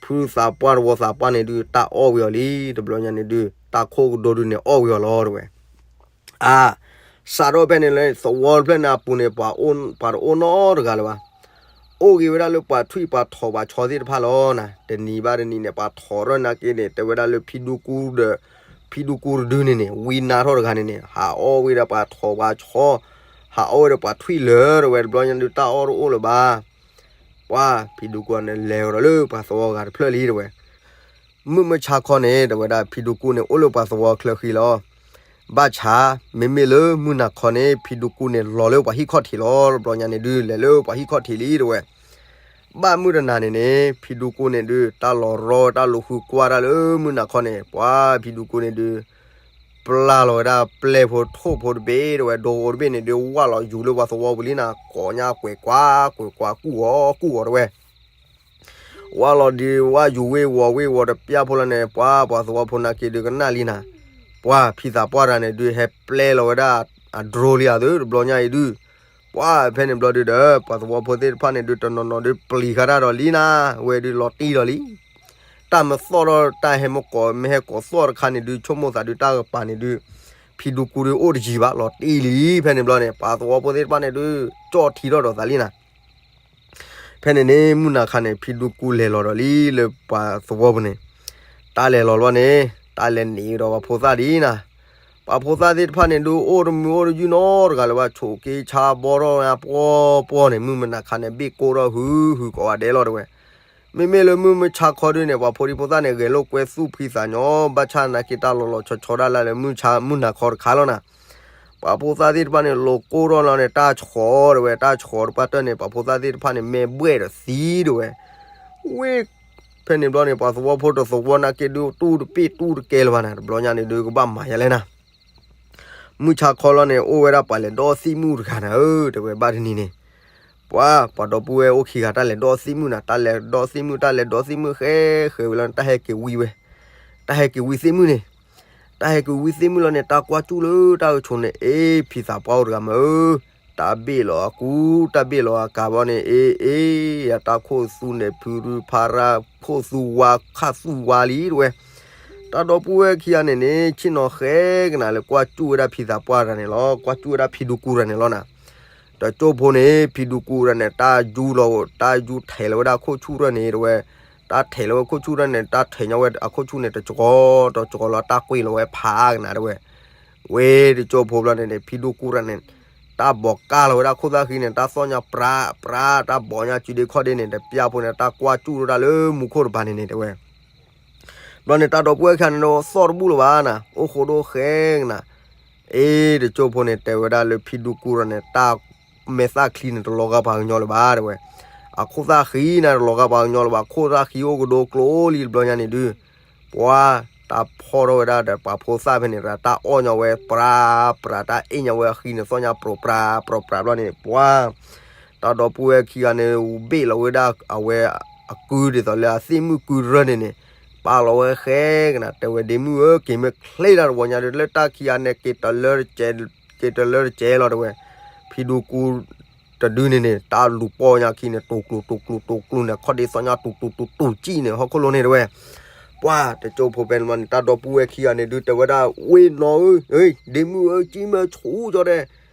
ဖုသးပှၢ်တဝီသးပှၢ်န့ၣ်ဒုး တၢ်အီၣ်ဝံၤအီၤလံ တဘျီညါန့ၣ်ဒုး တၢ်ခိၣ်ကဒိဒုးန့ၣ် အီၣ်ဝံၤအီၤလီၤတဲဝဲ. အါ စးထီၣ်ဖဲန့ၣ်လၢ သဝီတဖျၢၣ်န့ၣ်အပူၤန့ၣ် ပှၤတအိၣ်နီတဂၤလၢၤဘၣ်. အိၣ်ဂ့ၤဝဲဒၣ်လၢပှၤထွံၣ်ပှၤထိးပှၤဆီသ့ၣ်တဖၣ်လီၤနၤ. တနံၤဘၣ်တနံၤန့ၣ် ပှၤထိးထီၣ်နာ်က့န့ၣ် တဲဝဲဒၣ်လၢဖံဒူကူဒီး ဖံဒူကူတဒုန့ၣ်န့ၣ် ဝံနါထီၣ်တဂၤန့ၣ်န့ၣ် ဟးအီၣ်ဝဲဒၣ်ပှၤထိးပှၤဆီ, ဟးအီၣ်ဝဲဒီးပှၤထွံၣ်လၢာ်တဲဝဲ တဘျီညါဒုးတၢ်အီၣ်တအိၣ်လၢၤဘၣ်. ပှၤဖံဒူကူန့ၣ် လဲၤဝဲဒီးလၢပှၤသဝီဂၤတဖျၢၣ်လံတဲဝဲ. မုၢ်မဆါခီန့ၣ် တဲဝဲဒၣ် ဖံဒူကူန့ၣ် အိၣ်လၢပှၤသဝီချၢဃံလီၤ. ဘၣ်ဆၣ် မ့မ့ၢ်လၢမုၢ်နၤခီန့ၣ် ဖံဒူကူန့ၣ် လီၤလၢပှၤဟံၣ်ခီၣ်ထံးလီၤ. တဘျီညါန့ၣ်ဒုး လဲၤလၢပှၤဟံၣ်ခီၣ်ထံးလံတဲဝဲ. ဘၣ်မုၢ်တနၤန့ၣ်န့ၣ် ဖံဒူကူန့ၣ်ဒုး တၢ်လီၤရီဝဲတၢ်လူၤဃုကွၢ်တၢ်လၢမုၢ်နၤခီန့ၣ် ပှၤဖံဒူကူန့ၣ်ဒုး ပျၢ်လီၤဝဲဒၣ်ပျဲၢ်ဖိထိၣ်ဖိတဘ့ၣ်တဝဲ ဒိအိၣ်တဘ့ၣ်န့ၣ်ဒုး ဝၢ်လီၤယူၤလၢပှၤသဝီပူၤလံနၤ ကိးညါကွဲးကွၢ် ကွဲးကွၢ် ကူၣ်အီၤ ကူၣ်အီၤတဝဲ ဝၢ်လီၤဒုး ဝၢ်ယူၤဝ့ၢ်ဝီၤဝ့ၢ်ဝီၤတပျၢ်ဖိလီၤန့ၣ် ပှၤပှၤသဝီဖိနာ်က့ဒုးကနၣ်လံနၤ, ပှၤဖံသးပှၢ်တဂၤန့ၣ်ဒုး ဟဲပျဲလီၤဝဲဒၣ်အdroneလံဧါသု တဘျီညါအံၤဒုး, ပှၤဖဲန့ၣ်ဘျီဒုးဒီး ပှၤသဝီဖိသ့ၣ်တဖၣ်န့ၣ်ဒုး တနီၤနီၤဒုးပျံၤဃာ်တၢ်ဒီးလံနၤ, ဝဲဒုးလီၤတံၢ်ဒီးလံ တၢ်မ့ၢ်သီၣ်ထီၣ်တၢ်ဟဲမ့ၢ်ကိး မ့ၢ်ဟဲကိးသီၣ်တခါန့ၣ်ဒုး ဆိကမိၣ်သးဒုးတၢ်ကပၤန့ၣ်ဒုး, ဖံဒူကူဒုးအိၣ်တယံၤဘၣ် လီၤတံၢ်လံ ဖဲန့ၣ်ဘျီန့ၣ် ပှၤသဝီဖိသ့ၣ်တဖၣ်န့ၣ်ဒုး ကၠီၣ်ထံထီၣ်ဒီးသးလံနၤ ဖဲန့ၣ်န့ၣ် မုၢ်နၤခါန့ၣ် ဖံဒူကူလဲၤလီၤဒီးလံလၢပှၤသဝီပူၤန့ၣ်, တၢ်လဲၤလီၤလီၤန့ၣ် တၢ်လဲၤနံၤဒီးပှၤဖိသၣ်ဒ်နၤ, ပှၤဖိသၣ်သ့ၣ်တဖၣ်န့ၣ်ဒုး အိၣ်တမုာ်အိၣ်တယုၢ်နီတဂၤလၢၤဘၣ် ဆိးက့ဆါဘီထီၣ်ညါပှီၢ်ပှီၢ်န့ၣ် မုၢ်မနၤခါန့ၣ် ဘ့ၣ်ကိၢ်ထီၣ်ဟုဟုကိးဂၤဒဲးလီၤတဝဲ မ့မ့ၢ်လၢမုၢ်မုၢ်ဆါခီဒုးန့ၣ် ပှၤဖိဒံဖိသၣ်န့ၣ် ဂဲၤလိာ်ကွဲသူၣ်ဖှံသးညီ ဘၣ်ဆၣ်နာ်က့တၢ်လီၤလီၤဆီဆီဒၣ်လၢလၢမုၢ်ဆါမုၢ်နၤခီတခါလီၤနၤ, ပှၤဖိသၣ်သ့ၣ်တဖၣ်န့ၣ် လီၤကိၢ်ထီၣ်လီၤန့ၣ် တၢ်ဆှီတဝဲ တၢ်ဆှီတပှၢ်တၢၢ်န့ၣ် ပှၤဖိသၣ်သ့ၣ်တဖၣ်န့ၣ် မဲာ်ဘှဲၣ်ဒီးသံတဝဲ, ဝ့ၢ် ဖဲန့ၣ်ဘျီန့ၣ် ပှၤသဝီဖိတသဝီနာ်က့ဒုး တူၢ်တပ့ၢ်တူၢ်တကဲလၢၤဘၣ်နၤ တဘျီညါန့ၣ်ဒုး ကဘၣ်မၤယၤလဲၣ်နၤ မုၢ်ဆါခီလီၤန့ၣ် အိၣ်ဝဲဒၣ်ပှၤလဲၤဒီးသံၣ်မုၣ်တဂၤနၤဧၢ တဲဝဲဘၣ်တနံၤန့ၣ်, ပှၤ ပှၤဒီပုၢ်ဝဲၢ်အိၣ်ခံဂၤတၢ်လဲၤဒီးသံၣ်မုၣ်နၤ တၢ်လဲၤဒီးသံၣ်မုၣ် တၢ်လဲၤဒီးသံၣ်မုၣ်ဃဲဃဲဝံၤလီၤန့ၣ် တၢ်ဟဲက့ၤဝံဝဲ, တၢ်ဟဲက့ၤဝံသံၣ်မုၣ်န့ၣ်, တၢ်ဟဲက့ၤဝံသံၣ်မုၣ်လီၤန့ၣ် တၢ်ကွၢ်ကၠူၣ်လၢတၢ်ဂုၢ်ဆိးန့ၣ် အ့ ဖံသးပှၢ်အိၣ်တဂၤမးဧၢ, တၢ်ဘ့ၣ်လီၤအကူ တၢ်ဘ့ၣ်လီၤအကၤဘီန့ၣ် အ့ အ့ ယတၢ်ခိၣ်သူန့ၣ် ဖုရူဖါရၣ်ခိၣ်သူဝါခၣ်သူဝါလံတဝဲ တၢ်ဒီပုၢ်ဝဲၢ်ခံဂၤန့ၣ်န့ၣ် ဆ့ၣ်နီၤဃဲကနၤလၢကွၢ်ကၠူၣ်ဝဲဒၣ်ဖံသးပှၢ်တဂၤန့ၣ်လီၤ ကွၢ်ကၠူၣ်ဝဲဒၣ်ဖံဒူကူတဂၤန့ၣ်လီၤနၤ, တကၠိဖိန့ၣ် ဖံဒူကူတဂၤန့ၣ် တၢ်ယူလီၤ တၢ်ယူထဲးလီၤဝဲဒၣ်အခိၣ်ဆူၣ်တဖျၢၣ်န့ၣ်တဝဲ, တၢ်ထဲးလီၤဝဲခိၣ်ဆူၣ်တဖျၢၣ်န့ၣ် တၢ်ထဲးညီဝဲအခိၣ်ဆူၣ်န့ၣ် တကီ တကီလီၤ တၢ်ကွံာ်လီၤဝဲဖးကနၤတဝဲ, ဝ့ၢ်တကၠိဖိဘျီန့ၣ်န့ၣ် ဖံဒူကူတဂၤန့ၣ် တၢ်ဘီးကၢ်လီၤဝဲဒၣ်ခိၣ်သၣ်ဃံန့ၣ် တၢ်သီၣ်ညါပြးပြး တၢ်ဘီးညါစုဒ့ခီၣ်ဒ့န့ၣ် တပျၢ်ဖိန့ၣ် တၢ်ကွၢ်ကၠူၣ်ထီၣ်တၢ်လၢမူခိၣ်တပၤန့ၣ်န့ၣ်တဝဲ ဘျီန့ၣ် တၢ်ဒီပုၢ်ဝဲၢ်ခံဂၤန့ၣ် သီၣ်တဘူၣ်လၢၤဘၣ်နၤ အိၣ်ဃိဒိၣ်ဃဲကနၤ, အ့ တကၠိဖိန့ၣ် တဲဝဲဒၣ်လၢဖံဒူကူတဂၤန့ၣ် တၢ်မဲာ်သၣ်ချံန့ၣ် တလီၤဂာ်ပှၤကညီလၢၤဘၣ်တဝဲ, အခိၣ်သၣ်ဃံန့ၣ် တလီၤဂာ်ပှၤကညီလၢၤဘၣ် ခိၣ်သၣ်ဃံအိၣ်ကဒိကျိလံတဘျီညါန့ၣ်ဒုး, ပှၤ တၢ်ဖီၣ်ထီၣ်ဝဲဒၣ်ဒီးပှၤဖိသၣ်ဖဲန့ၣ် တၢ်အီၣ်ညီဝဲပြးပြး တၢ်အ့ၣ်ညီဝဲအဃံန့ၣ် သီၣ်ညါပြးပြးပြးပြးဘျီန့ၣ် ပှၤ တၢ်ဒီပုၢ်ဝဲၢ်ခံဂၤန့ၣ် ဘ့ၣ်လီၤဝဲဒၣ်အဝဲအကုဒ်သိးလၢအသ့ၣ်မုၣ်ကုတရၢန့ၣ်န့ၣ်, ပာ်လီၤဝဲဃဲကနၤ တဲဝဲဒ့မုၣ်ဧၢ က့ၤမ့ၢ်ချ့တၢ်တဝီညါဒီး လၢတၢ်ခံဂၤန့ၣ် က့ၤတလၢတကဲလီၤတဲဝဲ, ဖံဒူကူ တဒုန့ၣ်န့ၣ် တၢ်လူၤပီၢ်ညါခံန့ၣ် တူၤကျူၤတူၤကျူၤတူၤကျူၤန့ၣ် ခီၣ်ဒ့သီၣ်ညါတူၤတူၤတူၤတူၤကံၣ်န့ၣ် ဟီၣ်ခိၣ်လိၤန့ၣ်တဲဝဲ, ပှၤတကၠိဖိဖဲန့ၣ်ဘျီန့ၣ် တၢ်ဒီပုၢ်ဝဲၢ်ခံဂၤန့ၣ်ဒုး တဲဝဲဒၣ် ဝ့ၢ်နီၢ်ဧၢ, ဒ့မုၣ်ဧၢ ကံၣ်မ့ၢ်ဆူၣ်ကၠီတဲ က့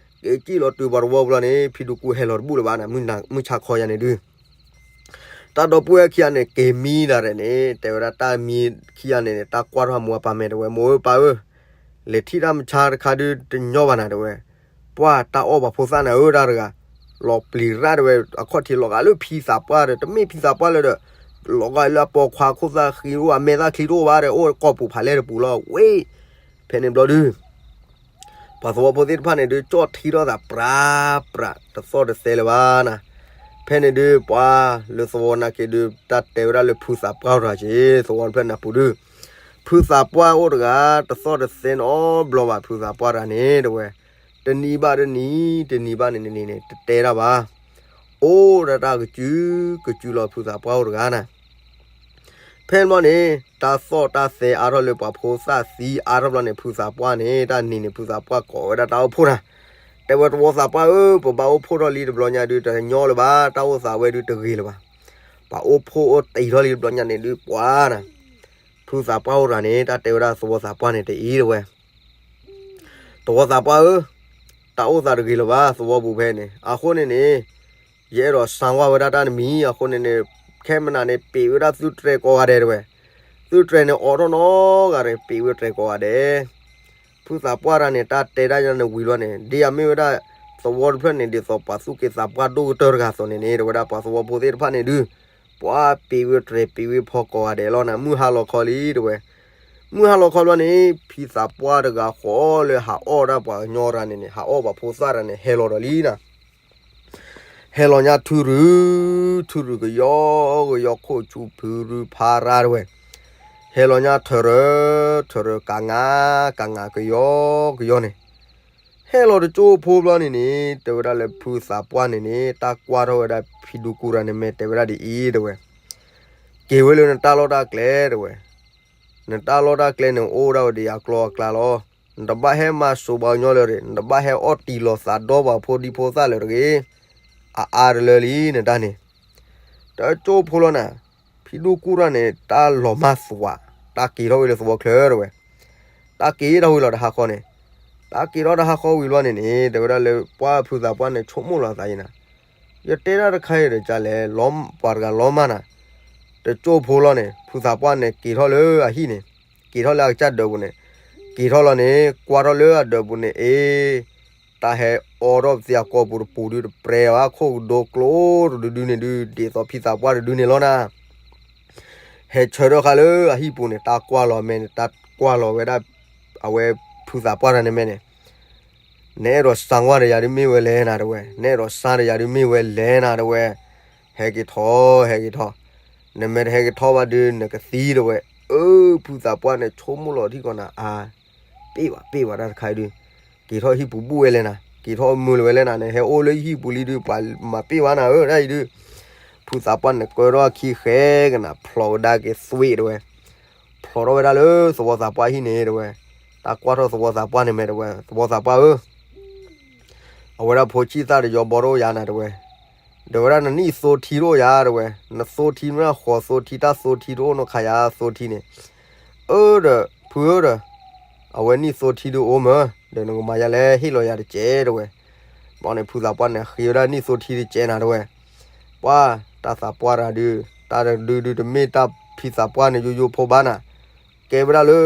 ၤကံၣ်လီၤတုၤပှၤတဝီဘျီန့ၣ် ဖံဒူကူဟဲလီၤတဘူၣ်လၢၤဘၣ်နၤ မုၢ်ဆါခီယၤန့ၣ်ဒုး တၢ်ဒီပုၢ်ဝဲၢ်ခံဂၤန့ၣ် က့ၤမံဒၣ်ရဲၣ်န့ၣ် တဲဝဲဒၣ်တၢ်မံခံဂၤန့ၣ်န့ၣ် တၢ်ကွၢ်ထီၣ်မိၢ်အပၢ်မဲာ်တဲဝဲ မိၢ်ဧၢပၢ်ဧၢ, လဲၤထံၣ်တၢ်မုၢ်ဆါတခါဒုးတညီဘၣ်နၤတဲဝဲ, ပှၤတၢ်အီၣ်ပှၤဖိသၣ်နၤဧၢတၢ်တဂၤ, လီၤပျံၤရၣ်တဲဝဲ အခီၣ်ထံးလီၤဂာ်လၢဖံသးပှၢ်ဒီး တမ့ၢ်ဖံသးပှၢ်လၢဒီး လီၤဂာ်လၢအပိာ်ခွါခိၣ်သၣ်ဃံအိၣ် အမဲာ်သၣ်ချံတအိၣ်ဘၣ်ဒီး အိၣ်ကိာ်ပူၤဖးလဲၢ်တပူၤလီၤ ဝ့ၢ် ဖဲန့ၣ်ဘျီဒုး ပှၤသဝီဖိသ့ၣ်တဖၣ်န့ၣ်ဒုး ကၠီၣ်ထံထီၣ်သးပြးပြး တသီၣ်တသဲလၢၤဘၣ်နၤ, ဖဲန့ၣ်ဒုး ပှၤလၢသဝီနာ်က့ဒုး တၢ်တဲဝဲဒၣ်လၢဖုသးပှၢ်တဂၤက့ၤ သဝီတဖျၢၣ်နၢ်ပူၤဒုး, ဖုသးပှၢ်အိၣ်တဂၤ တသီၣ်တသဲနီတဘျီဘၣ် ဖုသးပှၢ်တဂၤန့ၣ်တဲဝဲ, တနံၤဘၣ်တနံၤ တနံၤဘၣ်တနံၤန့ၣ် တတဲတၢ်ဘၣ်, အိၣ်ဒၣ်တၢ်ကစု ကစုလီၤ ဖုသးပှၢ်အိၣ်တဂၤနၤ ဖဲန့ၣ်ဘျီန့ၣ် တၢ်သီၣ်တၢ်သဲအါထီၣ်လၢပှၤဖိသၣ်သံအါထီၣ်ဘျီန့ၣ် ဖုသးပှၢ်န့ၣ် တၢ်နံၤန့ၣ် ဖုသးပှၢ်ကိးဝဲဒၣ်တၢ်အိၣ်ဖှိၣ်နၤ, တဲဝဲသဝီသးပှၢ်ဧၢ ပဘၣ်အိၣ်ဖှိၣ်ထီၣ်လံတဘျီညါဒုး တညီလၢၤဘၣ် တၢ်အိၣ်သးဝဲဒုးတဂ့ၤလၢၤဘၣ်, ပှၤအိၣ်ဖှိၣ်အိၣ်တ့ၢ်ထီၣ်လံတဘျီညါန့ၣ်ဒုး ပှၤနၤ ဖုသးပှၢ်အိၣ်တဂၤန့ၣ် တၢ်တဲဝဲဒၣ်သဝီသးပှၢ်န့ၣ်တအံၤတဲဝဲ သဝီသးပှၢ်ဧၢ, တၢ်အိၣ်သးတဂ့ၤလၢၤဘၣ် သဝီပူၤဖဲန့ၣ် အဃိန့ၣ်န့ၣ် ယအဲၣ်ဒိးစၢဝဲဒၣ်တၢ်တမံၤ အဃိန့ၣ်န့ၣ် ခဲမနၤန့ၣ် ပ့းဝဲဒၣ်သုတြဲၤကိးဂၤဒဲးတဲဝဲ, သုတြဲၤန့ၣ်အိးထီၣ်နီတဂၤဒီး ပ့းဝဲတြဲၤကိးဂၤဒဲး, ဖုသးပှၢ်တဂၤန့ၣ် တၢ်တဲဒၣ်ယၤန့ၣ်ဝံၤလီၤန့ၣ် ဒ်အမ့ၢ်ဝဲဒၣ် သဝီတဖျၢၣ်န့ၣ် ဒ်သိးပှၤသူၣ်က့သးပှၢ်ဒိၣ်ကတၢၢ်တဂၤအသိးန့ၣ်န့ၣ် တဲဝဲဒၣ်ပှၤသဝီဖိသ့ၣ်တဖၣ်န့ၣ်ဒုး ပှၤပ့းဝဲတြဲၤပ့းဝဲဖီကိးဂၤဒဲးလီၤနၤ မုၢ်ဟါလီၤခီလံတဲဝဲ, မုၢ်ဟါလီၤခီလီၤန့ၣ် ဖံသးပှၢ်တဂၤဃီလၢဟးအီၣ်ဒၣ်ပှၤကညီတဂၤန့ၣ်န့ၣ် ဟးအီၣ်ပှၤဖိသၣ်တဂၤန့ၣ် ဟဲလီၤဒီးလံနၤ, ဟဲလီၤညါထုရုၢ်, ထုရုၢ်ကယီကယီ ခိၣ်ဆူၣ်ဖုရူၢ်ဖးရၢ်တဝဲ, ဟဲလီၤညါထၢၣ်ရၢၢ်, ထၢၣ်ရၢၢ်ကးငါ, ကးငါကယီကယီန့ၣ်, ဟဲလီၤတကၠိဖိဘျီန့ၣ်န့ၣ် တဲဝဲဒၣ်လၢဖုသးပှၢ်န့ၣ်န့ၣ် တၢ်ကွၢ်ထီၣ်ဝဲဒၣ်ဖံဒူကူရၤန့ၣ် မ့ၢ်တဲဝဲဒၣ်ဒ်အံၤတဝဲ, က့ၤဝဲလၢနတၢ်လီၢ်တၢ်ကျဲတဝဲ, နတၢ်လီၢ်တၢ်ကျဲန့ၣ် အိၣ်ဒၣ်ဝဲဒ်အကျိၤအကျဲလီၤ. နတဘၣ်ဟဲမၤစိၤပှၤကညီလၢၤတဂ့ၤ, နတဘၣ်ဟဲအီၣ်တံၢ်လီၤသးဒီးပှၤဖိဒံဖိသၣ်လၢၤတဂ့ၤ, အအါတလၢလံနတၢ်န့ၣ်, တကၠိဖိလီၤနၤ, ဖံဒူကူရၤန့ၣ် တၢ်လီၤမၢ်သွး, တၢ်က့ၤထီၣ်ဝဲလၢသဝီချၢတဝဲ, တၢ်က့ၤထီၣ်ဝဲလီၤတဟါဃီန့ၣ်, တၢ်က့ၤထီၣ်တဟါဃီဝံၤဘျီန့ၣ်န့ၣ် တဲဝဲဒၣ်လၢပှၢ်ဖုသးပှၢ်န့ၣ် ဆိကမိၣ်လီၤသးအံၤနၤ, ယတဲတၢ်တခါအံၤဒီးကလဲၣ်, ပှၤတဂၤလီၤမၢ်နၤ, တကၠိဖိလီၤန့ၣ် ဖုသးပှၢ်န့ၣ် က့ၤထီၣ်လၢအဟံၣ်န့ၣ်, က့ၤထီၣ်လၢအကစၢ်ဒၢးပူၤန့ၣ်, က့ၤထီၣ်လီၤန့ၣ် ကွၢ်ထီၣ်လၢအဒၢးပူၤန့ၣ် အ့ တၢ်ဟဲအီထီၣ်ပသံအကီၢ်ပူၤတပူၤဒုတပြဲၤဘၣ်, ခိၣ်ကဒိကျိတဒုဒုန့ၣ်ဒု ဒ်သိးဖံသးပှၢ်တဒုန့ၣ်လီၤနၤ, ဟဲဆၢထၢၣ်ဃာ်လၢအဟံၣ်ပူၤန့ၣ် တၢ်ကွၢ်လီၤမဲာ်န့ၣ် တၢ်ကွၢ်လီၤဝဲဒၣ် အဝဲဖုသးပှၢ်တၢ်န့ၣ်မဲာ်န့ၣ်, နအဲၣ်ဒိးစါကွၢ်ဒီးယၤဒုမ့ၢ်ဝဲလဲၣ်နၤတဝဲ, နအဲၣ်ဒိးစါဒီးယၤဒုမ့ၢ်ဝဲလဲၣ်နၤတဝဲ, ဟဲက့ၤထီၣ် ဟဲက့ၤထီၣ်, နမ့ၢ်တဟဲက့ၤထီၣ်ဘၣ်ဒု နကသံတဝဲ, အၢ ဖုသးပှၢ်န့ၣ် ဆိကမိၣ်လီၤထံကီၢ်နၤအါ ပ့ၢ်ဘၣ်ပ့ၢ်ဘၣ်တၢ်တခါအံၤဒု, က့ၤထီၣ်ဟံၣ်ပူၤဘူၣ်ဝဲလဲၣ်နၤ, က့ၤထီၣ်မုာ်လီၤဝဲလဲၣ်နၤ, နဟဲအိၣ်လၢဟံၣ်ပူၤလံဒု ပှၤမၤပ့ၢ်ဘၣ်နၤဧၢ တၢ်အံၤဒု, ဖုသးပှၢ်န့ၣ် ကၢထီၣ်အခံဃဲကနၤ ဖျိးကဒါက့ၤသွံၣ်တဝဲ, ဖျိးထီၣ်ဝဲဒၣ်လၢသဝီသးပှၢ်ဟံၣ်န့ၣ်တဝဲ, တၢ်ကွၢ်ထီၣ်သဝီသးပှၢ်န့ၣ်မဲာ်တဝဲ, သဝီသးပှၢ်ဧၢ အဝဲဒၣ်ဖိဆံၣ်သၣ်တယီဘီတအိၣ်ယၤနၤတဝဲ, ဒီးဝဲဒၣ်နနံၣ်သိထံတအိၣ်ယၤတဝဲ, နသိထံမ့ၢ်ဃိးသိထံ တၢ်သိထံတအိၣ်နီၢ်ခါယၤသိထံန့ၣ်, အၢဒီး ဖုဧၢဒီး, အဝဲနံၣ်သိထံဒုအိၣ်မၢ, ဒီးနကမၤယၤလဲၣ် ဟ့ၣ်လီၤယၤတစဲးတဝဲ, ဘီန့ၣ် ဖုသးပှၢ်န့ၣ် ဃ့ဝဲဒၣ်နံၣ်သိထံတစဲးနၤတဝဲ, ပှၢ် တၢ်သးပှၢ်တၢ်ဒု, တၢ်တဒုဒုတမ့ၢ်တၢ်ဖံသးပှၢ်န့ၣ် ယိယိဖိဘၣ်နၤ ကဲဝဲဒၣ်လၢ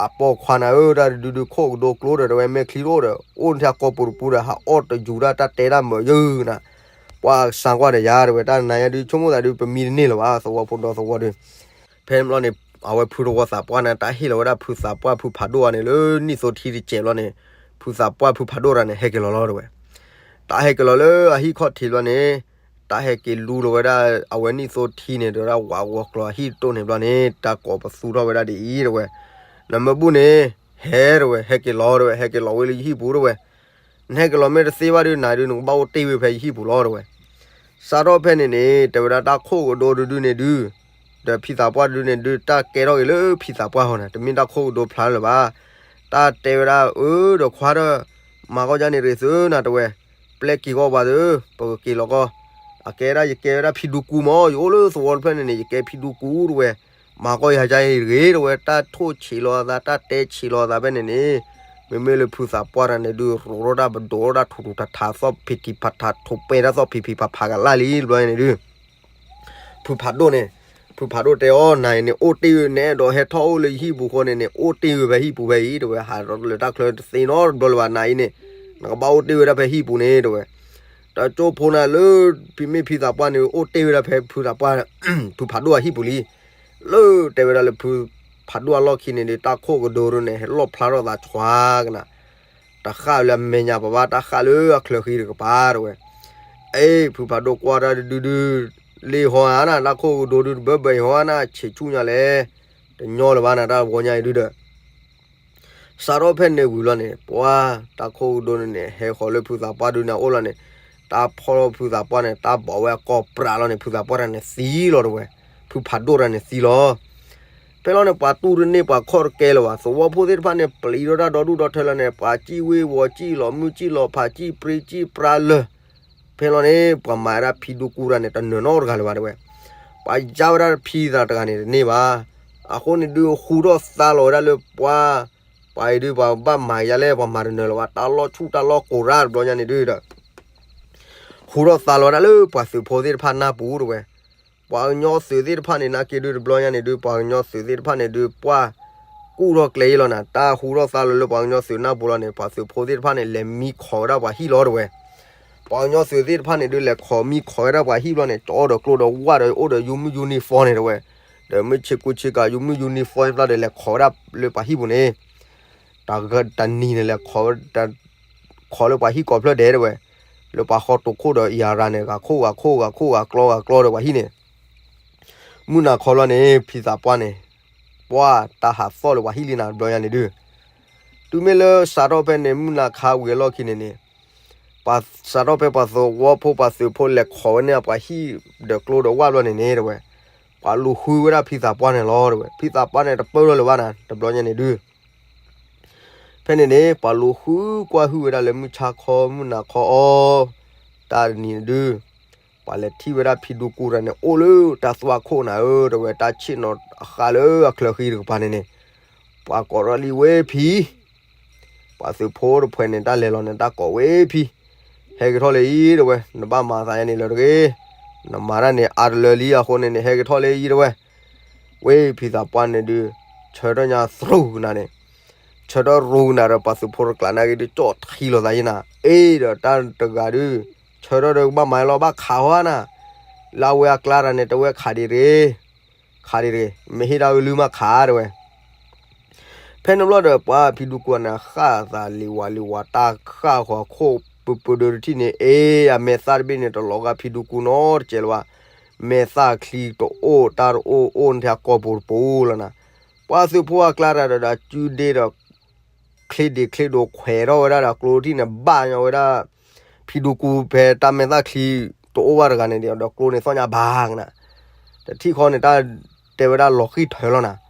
အပိာ်ခွါနၤဧၢ တၢ်တဒုဒု ခိၣ်ကဒိကျိဒီး တဝဲမဲာ်ချံတအိၣ်ဒီး အိၣ်ထဲအကီၢ်ပူၤတပူၤဒီး ဟးအီၣ်တယူၤတၢ် တၢ်တဲတၢ်မၢယုာ်နၤ, ပှၤစၢကွၢ်ဒီးယၤတဝဲ တၢ်နၤယၤဒု ဆိကမိၣ်သးဒု ပမံတန့ၢ်လၢၤဘၣ် သဝီဖိဒီသဝီဒု, ဖဲန့ၣ်ဘျီန့ၣ် အဝဲဖုသဝီသးပှၢ်န့ၣ် တၢ်ဟ့ၣ်လီၤဝဲဒၣ်ဖုသးပှၢ်ဖုဖးဒိၣ်အန့ၣ် လၢနံၣ်သိထံတစဲးဘျီန့ၣ်, ဖုသးပှၢ်ဖုဖးဒိၣ်တၢ်န့ၣ် ဟဲက့ၤလီၤလီၤတဝဲ, တၢ်ဟဲက့ၤလီၤလၢအဟံၣ်ခီၣ်ထံးဘျီန့ၣ်, တၢ်ဟဲက့ၤလူလီၤဝဲဒၣ် အဝဲနံၣ်သိထံန့ၣ် တဝဲဒၣ်ဝးဂီၤကျိၤအဟံၣ်တတိၢ်န့ၣ်ဘျီန့ၣ် တၢ်ကိးပသူထီၣ်ဝဲဒၣ်ဒ်အံၤတဝဲ, နမ့ၢ်ဘူၣ်န့ၣ် ဟဲတဝဲ ဟဲက့ၤလီၤတဝဲ ဟဲက့ၤလီၤဝဲလၢယဟံၣ်ပူၤတဝဲ, နဟဲက့ၤလီၤမ့ၢ်တသ့ဘၣ်ဒု နၤဒု နကဘၣ်အိၣ်တ့ၢ်ဝဲဖဲယဟံၣ်ပူၤလီၤတဝဲ, စးထီၣ်ဖဲန့ၣ်န့ၣ် တဲဝဲဒၣ်တၢ်ခိၣ်ကဒိတဒုန့ၣ်ဒု, ဒီးဖံသးပှၢ်တဒုန့ၣ်ဒု တၢ်ကဲထီၣ်က့ၤလၢဖံသးပှၢ်ဟီန့ၣ် တမ့ၢ်တၢ်ခိၣ်ကဒိဖျါလၢၤဘၣ်, တၢ်တဲဝဲဒၣ် အၢ ဒီးခွါဒီး မၤကီၢ်ယါန့ၣ်တဂ့ၤသုနၤတဝဲ, ပျဲက့ၤကီၢ်ပှၤသု, ပကက့ၤလီၤကီၢ်, အကဲဒၣ်ယကဲဝဲဒၣ်ဖံဒူကူမၢ် ယအိၣ်လၢသဝီတဖျၢၣ်န့ၣ်န့ၣ် ယကဲဖံဒူကူတဝဲ, မၤကီၢ်ယါယါအံၤတဂ့ၤတဝဲ တၢ်ထိၣ်ဆံးလီၤအသး တၢ်တဲဆံးလီၤအသးဖဲန့ၣ်န့ၣ်, မ့မ့ၢ်လၢဖုသးပှၢ်တၢ်န့ၣ်ဒု ရိးထီၣ်တၢ်ပဒိၣ်ထီၣ်တၢ်ထူးထူးထးထး သီၣ်ဖံးထံးဖးထး ထိးပဲတၢ်သီၣ်ဖံးဖံးဖးဖးကလၢ်လံတဘျီန့ၣ်ဒု ဖုဖးဒိၣ်န့ၣ်, ဖုဖးဒိၣ်တဲအီၤ နၤအံၤန့ၣ် အိၣ်တ့ၢ်ဝဲ နအဲၣ်ဒိးဟဲထီၣ်အိၣ်လၢယဟံၣ်ပူၤဃီန့ၣ်န့ၣ် အိၣ်တ့ၢ်ဝဲဖဲဟံၣ်ပူၤဖဲအံၤတဝဲ ဟးထီၣ်လၢတၢ်ချၢတသ့နီတဘျီလၢၤဘၣ် နၤအံၤန့ၣ်, နကဘၣ်အိၣ်တ့ၢ်ဝဲဒၣ်ဖဲဟံၣ်ပူၤန့ၣ်တဝဲ, တၢ်ကၠိဖိနၤလၢ ဖံမ့ၢ်ဖံသးပှၢ်န့ၣ် အိၣ်တ့ၢ်ဝဲဒၣ်ဖဲဖုသးပှၢ်, ဖုဖးဒိၣ်အဟံၣ်ပူၤလံ, လၢတဲဝဲဒၣ်လၢဖုဖးဒိၣ်အလီၢ်ခံန့ၣ်ဒီး တၢ်ခိၣ်ကဒိဒုန့ၣ် ဟဲလီၣ်ဖျါထီၣ်သးဆွါကနၤ တဃၣ်လၢအမဲာ်ညါပၤဘၣ် တၢ်ဃၣ်လၢအချၢဃံတကပၤတဝဲ, အ့ ဖုဖးဒိၣ်ကွၢ်တၢ်တဒုဒု, လ့ၢ်ဟီဧါနၤ တၢ်ခိၣ်ကဒိဒုတဘၢဘၢအံၤဟီဧါနၤ ဆံးဆူၣ်ညါလဲၣ်, တညီလၢၤဘၣ်နၤ တၢ်ဝီညါအံၤဒုဒီး စးထီၣ်ဖဲန့ၣ်ဝံၤလီၤန့ၣ် ပှၤတၢ်ခိၣ်ကဒိန့ၣ်န့ၣ် ဟဲဃီၤလၢဖုသးပှၢ်ဒုန့ၣ်အအိၣ်လီၤန့ၣ်, တၢ်ဖီၣ်ထီၣ်ဖုသးပှၢ်န့ၣ် တၢ်ဘိးဝဲအကီၢ်ပြးလီၤန့ၣ် ဖုသးပှၢ်တၢ်န့ၣ်သံလီၤတဝဲ, ဖုဖးဒိၣ်တၢ်န့ၣ်သံလီၤ ဖဲလီၤန့ၣ် ပှၤတူၢ်တန့ၢ်ပှၤခီၣ်တကဲလၢၤဘၣ် သဝီဖိသ့ၣ်တဖၣ်န့ၣ် ပျံၤထီၣ်တၢ်ဒီဒူၣ်ဒီထၢလီၤန့ၣ် ပှၤစံၣ်ဝ့ၤဝီၤ စံၣ်လီၤမုၢ် စံၣ်လီၤဖး စံၣ်ပြံ စံၣ်ပြါလၢာ်, ဖဲလီၤန့ၣ် ပှၤမၤဝဲဒၣ်ဖံဒူကူတၢ်န့ၣ် တနၢၤနီတဂၤလၢၤဘၣ်တဝဲ, ပှၤယါဝဲဒၣ်ဖံသးတဂၤန့ၣ်တန့ၢ်ဘၣ်, အဃိန့ၣ်ဒုး ဟူထီၣ်သါလီၤဝဲဒၣ်လၢပှၤ, ပှၤအံၤဒုး ပှၤဘၣ်မၤကယါလဲၣ် ပှၤမၤတနၢၤလၢၤဘၣ် တၢ်လီၢ်ဆူၣ်တၢ်လီၢ်ကိးရၢ်တဘျီညါန့ၣ်ဒုးဒီး ဟူထီၣ်သါလီၤဝဲဒၣ်လၢပှၤသုးဖိသ့ၣ်တဖၣ်နၢ်ပူၤတဝဲ, ပှၤကညီသုးသ့ၣ်တဖၣ်န့ၣ် နာ်က့ဒုးတဘျီညါန့ၣ်ဒုး ပှၤကညီသုးသ့ၣ်တဖၣ်န့ၣ်ဒုး ပှၤကူၣ်ထီၣ်ကျဲအံၤလီၤနၤ တၢ်ဟူထီၣ်သါလီၤလၢပှၤကညီသုးနၢ်ပူၤလီၤန့ၣ် ပှၤသုးဖိသ့ၣ်တဖၣ်န့ၣ် လဲၤမံခီးဝဲဒၣ်ပှၤဟံၣ်လီၤတဝဲ, ပှၤကညီသုးသ့ၣ်တဖၣ်န့ၣ်ဒုး လဲၤခီးမံခီးဝဲဒၣ်ပှၤဟံၣ်ဘျီန့ၣ် ကၠီဒီးကျိဒီးဝၣ်ဒီးအိၣ်ဒီးယူၤမုၢ်ယူၤနံၤဖီန့ၣ်တဝဲ, ဒီးမုၢ်ဆ့ကူဆ့ကၤယူၤမုၢ်ယူၤနံၤဖီသ့ၣ်တဖၣ်ဒီး လဲၤခီးဝဲဒၣ်လၢပှၤဟံၣ်ပူၤန့ၣ် တၢ်ဂ့ၢ်တၢ်နံၤန့ၣ် လဲၤခီးဝဲ ခီးလၢပှၤဟံၣ်ကိးဖျၢၣ်ဒဲးတဝဲ, လၢပှၤဃီတိာ်ခိၣ်ဒီးအံၤအရၤန့ၣ် ဂၤခိၣ်ဂၤခိၣ်ဂၤခိၣ်ဂၤကျီဂၤကျီဒီးပှၤဟံၣ်န့ၣ် မုၢ်နၤခီလီၤန့ၣ် ဖံသးပှၢ်န့ၣ် ပှၢ်တၢ်ဟးသီၣ်လၢပှၤဟံၣ်လံနၤတဘျီညါန့ၣ်ဒုး တုၤမ့ၢ်လၢစးထီၣ်ဖဲန့ၣ် မုၢ်နၤခါဝံၤအလီၢ်ခံန့ၣ်န့ၣ် ပှၤစးထီၣ်ဖဲပှၤသဝီဖိပှၤသုးဖိလဲၤခိးဝဲန့ၢ်ပှၤဟံၣ်ဒီးကျိဒီးဝၣ်ဘျီန့ၣ်န့ၣ် တဲဝဲ ပှၤလူၤဃုဝဲဒၣ်ဖံသးပှၢ်န့ၣ်လီၤ တဲဝဲ ဖံသးပှၢ်န့ၣ်တပၢၢ်ထီၣ်လၢၤဘၣ်နၤ တဘျီညါန့ၣ်ဒုး ဖဲန့ၣ်န့ၣ် ပှၤလူၤဃုကွၢ်ဟုၣ်ဝဲဒၣ်လၢမုၢ်ဆါခီမုၢ်နၤခီအီၤ တၢ်တနံၤန့ၣ်ဒုး ပှၤလဲၤထံၣ်ဝဲဒၣ်ဖံဒူကူတဂၤန့ၣ် အိၣ်လၢတၢ်သွၣ်ခိၣ်နၤဧၢ တဲဝဲ တၢ်ဆ့ၣ်နီၤအဃၢ်လၢအချၢဃံတကပၤန့ၣ်န့ၣ် ပှၤကိးထီၣ်လံဝဲဖံ ပှၤသုးဖိတဖုန့ၣ် တၢ်လဲၤလီၤန့ၣ် တၢ်ကိးဝဲဖံ ဟဲက့ၤထီၣ်လၢအံၤ တဲဝဲ နဘၣ်မၤသးယါန့ၣ်လၢတဂ့ၤ နမၤတၢ်န့ၣ်အါတလၢလံအဃိန့ၣ်န့ၣ် ဟဲက့ၤထီၣ်လၢအံၤ တဲဝဲ ဝဲဖံသးပှၢ်န့ၣ်ဒုး ဆၢထၢၣ်ညါသရူးကနၤန့ၣ် ဆၢထၢၣ်ရူးကနၤဒီး ပှၤသုးဖိတကျးနာ်က့ၤဒုး ကၠီၣ်ထံလီၤသးယံနၤ အ့ဒီးတၢ်တဂၤဒုး ဆၢထၢၣ်ဒီးကဘၣ်မၤလီၤဘၣ်ခးဟီနၤ လၢအဝဲအကျါတဂၤန့ၣ် တဲဝဲခးဒံးတဂ့ၤ ခးဒံးတဂ့ၤ မ့ၢ်ဟ့ၣ်ဒၣ်ဝဲလုၢ်မးခး တဲဝဲ ဖဲန့ၣ်ဘျီဒီး ပှၤဖံဒူကူန့ၣ် ဃၣ်သးလံၤဝါလံၤဝါ တၢ်ဃၣ်ဃီၤခိၣ်ပူၤပူၤဒုးတထံၣ်န့ၣ် အ့ အမဲာ်သၣ်တဘ့ၣ်န့ၣ် တလီၤဂာ်ဖံဒူကူနီတစဲးလၢၤဘၣ် မဲာ်သၣ်ချံတအိၣ်တၢ်တအိၣ် အိၣ်န့ၣ်ထဲအကီၢ်ပူၤတပူၤလီၤနၤ ပှၤသုးဖိအကျါတဂၤဒီး ဒုးဒ့ဒီး ချ့ဒ့ချ့ဒိးခွဲးထီၣ်ဝဲဒၣ်ဒီးကျိတထံၣ်န့ၣ် ဘၣ်ညီဝဲဒၣ် ဖံဒူကူဖဲတၢ်မဲာ်သၣ်ချံတအိၣ်ဘၣ်တဂၤန့ၣ်ဒီး ကျိန့ၣ်သီၣ်ညါဘၣ်ကနၤ တထံၣ်ဃီန့ၣ် တၢ်တဲဝဲဒၣ်လီၤဃံၢ်ထၢလီၤနၤ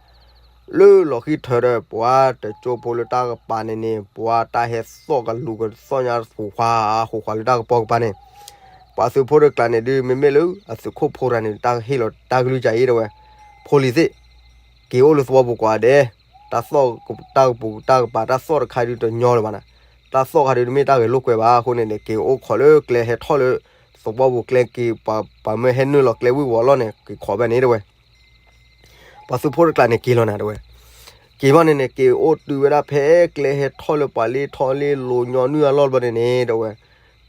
လၢလီၤဃံၢ်ထၢဒီး ပှၤတကၠိဖိလၢတၢ်ကပၤန့ၣ်န့ၣ် ပှၤတၢ်ဟဲသီၣ်ကလူးကသီၣ်ညါဃိးဃှါဃိးဃှါလၢတၢ်ကပီၤကပၤန့ၣ် ပှၤသုးဖိတကျးန့ၣ်ဒုး မ့မ့ၢ်လၢအသုးခိၣ်ဖိတဂၤန့ၣ် တၢ်ဟ့ၣ်လီၤတၢ်ကလုၢ်ကၢအံၤ တဲဝဲ ဖိလံၤသ့ၣ် က့ၤအိၣ်လၢသဝီပူၤကွၢ်ဒဲး တၢ်သီၣ်တၢ်ကပူၤတၢ်ကပၤ တၢ်သီၣ်တခါဒုးတညီလၢၤဘၣ်နၤ တၢ်သီၣ်ခါဒုးတမ့ၢ်တၢ်ဂဲၤလိာ်ကွဲဘၣ်အဃိန့ၣ်န့ၣ် က့ၤအိၣ်ခိးလၢကျဲဟဲထီၣ်လၢ သဝီပူၤကျဲက့ၤ ပှၤမၢဟဲနုာ်လီၤကျဲဝံၤဝီၤလီၤန့ၣ် က့ၤခိးဖဲန့ၣ် တဲဝဲ ပှၤသုးဖိတကျးန့ၣ်က့ၤလီၤနၤ တဲဝဲ က့ၤဘၣ်န့ၣ်န့ၣ် က့ၤအိၣ်တုၤဝဲဒၣ်ဖဲကျဲဟဲထီၣ်လၢပှၤလ့ထီၣ်လ့လိၤညီနုၢ်အလီၢ်ဘျီန့ၣ်န့ၣ် တဲဝဲ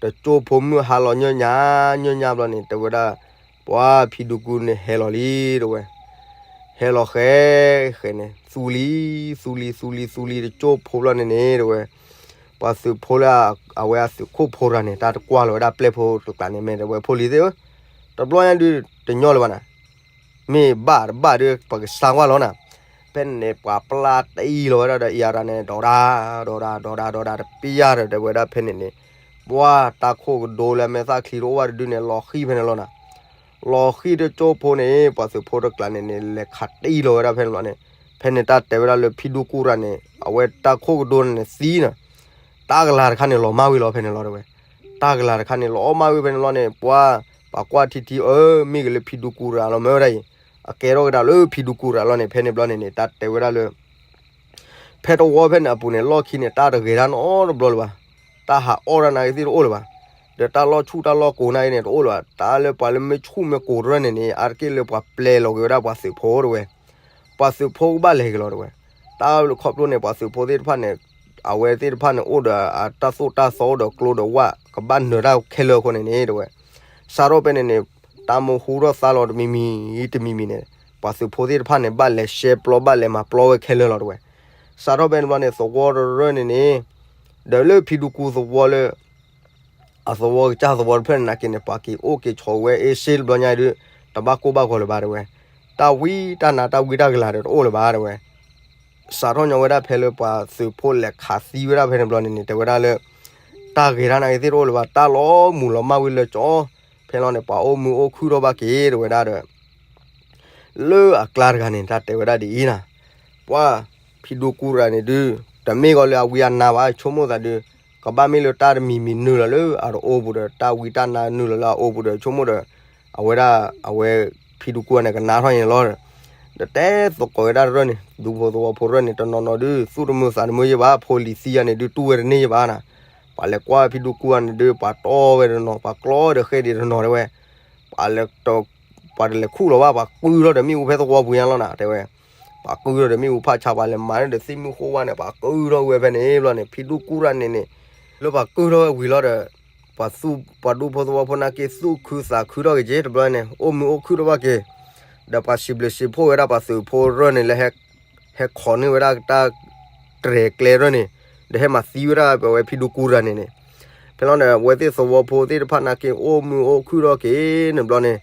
တကၠိဖိမုၢ်ဟါလီၤညီညါ ညီညါဘျီန့ၣ် တဲဝဲဒၣ် ပှၤဖံဒူကူန့ၣ်ဟဲလီၤလံ တဲဝဲ ဟဲလီၤဃဲ ဃဲန့ၣ် သူလံ သူလံ သူလံ သူလံ တကၠိဖိဘျီန့ၣ်န့ၣ် တဲဝဲ ပှၤသုးဖိလၢ အဝဲအသုးခိၣ်ဖိတဂၤန့ၣ် တၢ်တကွၢ်လီၤဝဲဒၣ်ပျဲၢ်ဖိတကျးန့ၣ် မ့ၢ်တဲဝဲ ဖိလံၤသ့ၣ်ဧၢ တဘျီညါဒုးတညီလၢၤဘၣ်နၤ မ့ၢ်ဘၣ်တဘၣ်ဒီး ပကစၢ်ကွၢ်လီၤနၤ ဖဲန့ၣ်န့ၣ် ပှၤပျၢ်တအံၤလီၤဝဲဒၣ်ဒီး အံၤအရၤန့ၣ် ဒီးဒၣ် ဒီးဒၣ် ဒီးဒၣ် တပျၢ်ဒီး တဲဝဲဒၣ်ဖဲန့ၣ်န့ၣ် ပှၤတၢ်ခိၣ်ကဒိလၢမဲာ်သၣ်ချံတအိၣ်ဘၣ်တဒုန့ၣ် လီၤဃံၢ်ဖဲန့ၣ်လီၤနၤ လီၤဃံၢ်တကၠိဖိန့ၣ် ပှၤသုးဖိတကျးန့ၣ်န့ၣ် လဲၤခးတအံၤလီၤဝဲဒၣ်ဖဲန့ၣ်လီၤန့ၣ် ဖဲန့ၣ်တၢ်တဲဝဲဒၣ်လၢဖံဒူကူတဂၤန့ၣ် အဝဲတၢ်ခိၣ်ကဒိန့ၣ်သံနၤ တၢ်ကလၤတခါန့ၣ်လီၤမၢ်ဝံၤလီၤဖဲန့ၣ်လီၤတဲဝဲ တၢ်ကလၤတခါန့ၣ်လီၤမၢ်ဝံၤဖဲန့ၣ်လီၤန့ၣ် ပှၤ ပှၤကွၢ်ထံထံအၢ မ့ၢ်က့ၤလၢဖံဒူကူတဂၤလီၤမၢဝဲဒၣ်အံၤ အကဲထီၣ်ကဒါလၢဖံဒူကူတဂၤလီၤန့ၣ် ဖဲန့ၣ်ဘျီန့ၣ်န့ၣ် တၢ်တဲဝဲဒၣ်လၢ ဖဲတဝီဖဲန့ၣ်အပူၤန့ၣ် လီၢ်ခံန့ၣ် တၢ်တဂဲၤတၢ်နီတဘျီလၢၤဘၣ် တၢ်ဟးအီၣ်တၢ်နာ်က့ၤသ့ၣ်တအိၣ်လၢၤဘၣ် ဒီးတၢ်လီၢ်ဆူၣ်တၢ်လီၢ်ကိးနာ်က့ၤန့ၣ် တအိၣ်လၢၤဘၣ် တၢ်လၢပှၤလၢမ့ၢ်ဆူၣ်မ့ၢ်ကိးတရၢၣ်န့ၣ်န့ၣ် အါတက့ၢ်လၢပှၤပျဲလီၤက့ၤဝဲဒၣ်ပှၤသုးဖိတဲဝဲ ပှၤသုးဖိကဘၣ်လဲၤက့ၤလီၤတဲဝဲ တၢ်ခီဖျိန့ၣ် ပှၤသုးဖိသ့ၣ်တဖၣ်န့ၣ် အဝဲသ့ၣ်တဖၣ်န့ၣ် အိၣ်ဒီးတၢ်သိၣ်တၢ်သီအိၣ်ဒီးကျိဒီးဝၣ် ကဘၣ်နၢၤတၢ်ခဲလၢာ်အဃိန့ၣ်န့ၣ်တဲဝဲ စးထီၣ်ဖဲန့ၣ်န့ၣ် တၢ်မ့ၢ်ဟူထီၣ်သါလီၤတမံၤမံၤတမံၤမံၤန့ၣ် ပှၤသုးဖိသ့ၣ်တဖၣ်န့ၣ် ဘၣ်လဲၤရှဲပျီဘၣ်လဲၤမၤပျီဝဲခဲလၢာ်လီၤတဲဝဲ စးထီၣ်ဖဲန့ၣ်ဘျီန့ၣ် သဝီတရၢၢ်န့ၣ်န့ၣ် ဒီးလၢဖံဒူကူသဝီလၢ အသဝီကစၢ်သဝီတဖျၢၣ်န့ၣ်နာ်က့ၤန့ၣ် ပှၤက့ၤအိၣ်က့ၤဆိးဝဲအ့ၣ်စ့တဘျီညါဒုး တဘၣ်ကိၢ်ဘၣ်ဂီၤလၢၤဘၣ်တဲဝဲ တၢ်ဝံတၢ်နါတၢ်ဝံတၢ်ကလၤဒီးတအိၣ်လၢၤဘၣ်တဲဝဲ စးထီၣ်ညီဝဲဒၣ်ဖဲလၢပှၤသုးဖိလဲၤခးသံဝဲဒၣ်ဖဲန့ၣ်ဘျီန့ၣ်န့ၣ် တဲဝဲဒၣ်လၢ တၢ်ဂ့ၤတၢ်နာ်က့ၤသ့ၣ်တအိၣ်လၢၤဘၣ် တၢ်လီၤမုၢ်လီၤမၢ်ဝံၤလၢကၠီ ဖဲလီၤန့ၣ် ပှၤအိၣ်မုာ်အိၣ်ခုၣ်ထီၣ်ဘၣ်က့ၤတဲဝဲဒၣ်ဒီး လၢအကျါတဂၤန့ၣ် တၢ်တဲဝဲဒၣ်ဒ်အံၤနၤ, ပှၤဖံဒူကူတဂၤန့ၣ်ဒုး တမ့ၢ်ဂီၤလၢအဝံအနါဘၣ် ဆိကမိၣ်သးဒုး ကဘၣ်မ့ၢ်လၢတၢ်တမံၤမံၤနုာ်လီၤလၢအတအိၣ်ပူၤဒီး တၢ်ဝံတၢ်နါနုာ်လီၤလၢအအိၣ်ပူၤဒီး ဆိကမိၣ်ဒီး အဝဲဒၣ် အဝဲဖံဒူကူန့ၣ် ကနါထီၣ်န့ၣ်လီၤ. ဒီးတဲသကိးဝဲဒၣ်ရၢၢ်န့ၣ် ဒူဖိသဝီဖိရၢၢ်န့ၣ် တနီၤနီၤဒုး သူၣ်တမုာ်သးတမုာ်ယဲၢ်ဘၣ်, ဖိလံၤသံယၤန့ၣ်ဒုး တူၢ်ဝဲတန့ၢ်ယဲၢ်ဘၣ်နၤ. ပှၤလဲၤကွၢ်ဖံဒူကူန့ၣ်ဒုး ပှၤတီဝဲတနီၤ ပှၤကျီဒီးဃဲဒံးတနီၤတဲဝဲ ပှၤလဲၤ ပှၤတလဲၤခူၣ်လီၤဘၣ် ပှၤကုၢ်ထီၣ်ဒီးမ့ၣ်အူဖဲသဝီပူၤညါလီၤနၤ တဲဝဲ. ပှၤကုၢ်ထီၣ်ဒီးမ့ၣ်အူဖးဆါ ပှၤလဲၤမၤန့ၢ်ဒီးသ့ၣ်မုၢ်ဃိဝါန့ၣ် ပှၤကုၢ်ထီၣ်ဝဲဖဲန့ၣ်ဘျီန့ၣ် ဖံဒူကူတဂၤန့ၣ်န့ၣ် လၢပှၤကုၢ်ထီၣ်ဝဲဝံၤလီၤဒီး ပှၤသူ ပှၤဒူဖိသဝီဖိနာ်က့ သူၣ်ခုသးခုထီၣ်က့ၤက့ၤ တဘျီန့ၣ် အိၣ်မုာ်အိၣ်ခုၣ်ထီၣ်ဘၣ်က့ၤ ဒီးပှၤစံးဘျုးစံးဖှိၣ်ဝဲဒၣ်ပှၤသုးဖိရၢၢ်န့ၣ်လၢ ဟဲခိးန့ၢ်ဝဲဒၣ်တၢ်တြဲၤကျဲရၢၢ်န့ၣ် ဒီးဟဲမၤသံဝဲဒၣ်ပဝဲဖံဒူကူတဂၤန့ၣ်န့ၣ်, ဖ ဖဲလီၤန့ၣ် အဝဲသ့ၣ်သဝီဖိသ့ၣ်တဖၣ်နာ်က့အိၣ်မုာ်အိၣ်ခုၣ်ထီၣ်က့ၤန့ၣ်ဘျီန့ၣ်,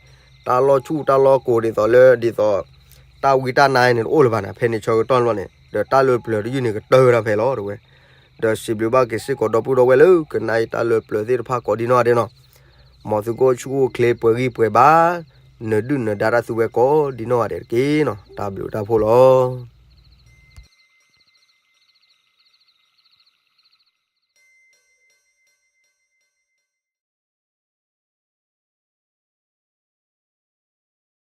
တၢ်လီၢ်ဆူၣ်တၢ်လီၢ်ကိၤဒ်သိးလၢဒ်သိး တၢ်ဝံတၢ်နါန့ၣ်တအိၣ်လၢၤဘၣ်န့ၣ်, ဖဲန့ၣ်ဆၢကတီၢ်န့ၣ်ဘျီန့ၣ် ဒီးတၢ်လၢပျၢၤတယုၢ်န့ၣ်ကတၢၢ်ဝဲဒၣ်ဖဲလီၤတဲဝဲ. ဒီးစံးဘျုးဘၣ်က့ၤစ့ၢ်ကီးဒီပုၢ်ဒီဝဲၢ်လၢကနၣ်အံၤတၢ်လၢပျၢၤသ့ၣ်တဖၣ်ကိးဒ်နီၢ်ဂၤဒဲးနီၤ, မ်သုကအိၣ်ဆူၣ်အိၣ်ချ့ပှဲၤဂံၢ်ပှဲၤဘါ, နဒုၣ်နဒါတၢ်သုဝဲကိးဒ်နီၢ်ဂၤဒဲးတက့ၢ်နီၤ, တၢ်ဘျုးတၢ်ဖှိၣ်လီၤ.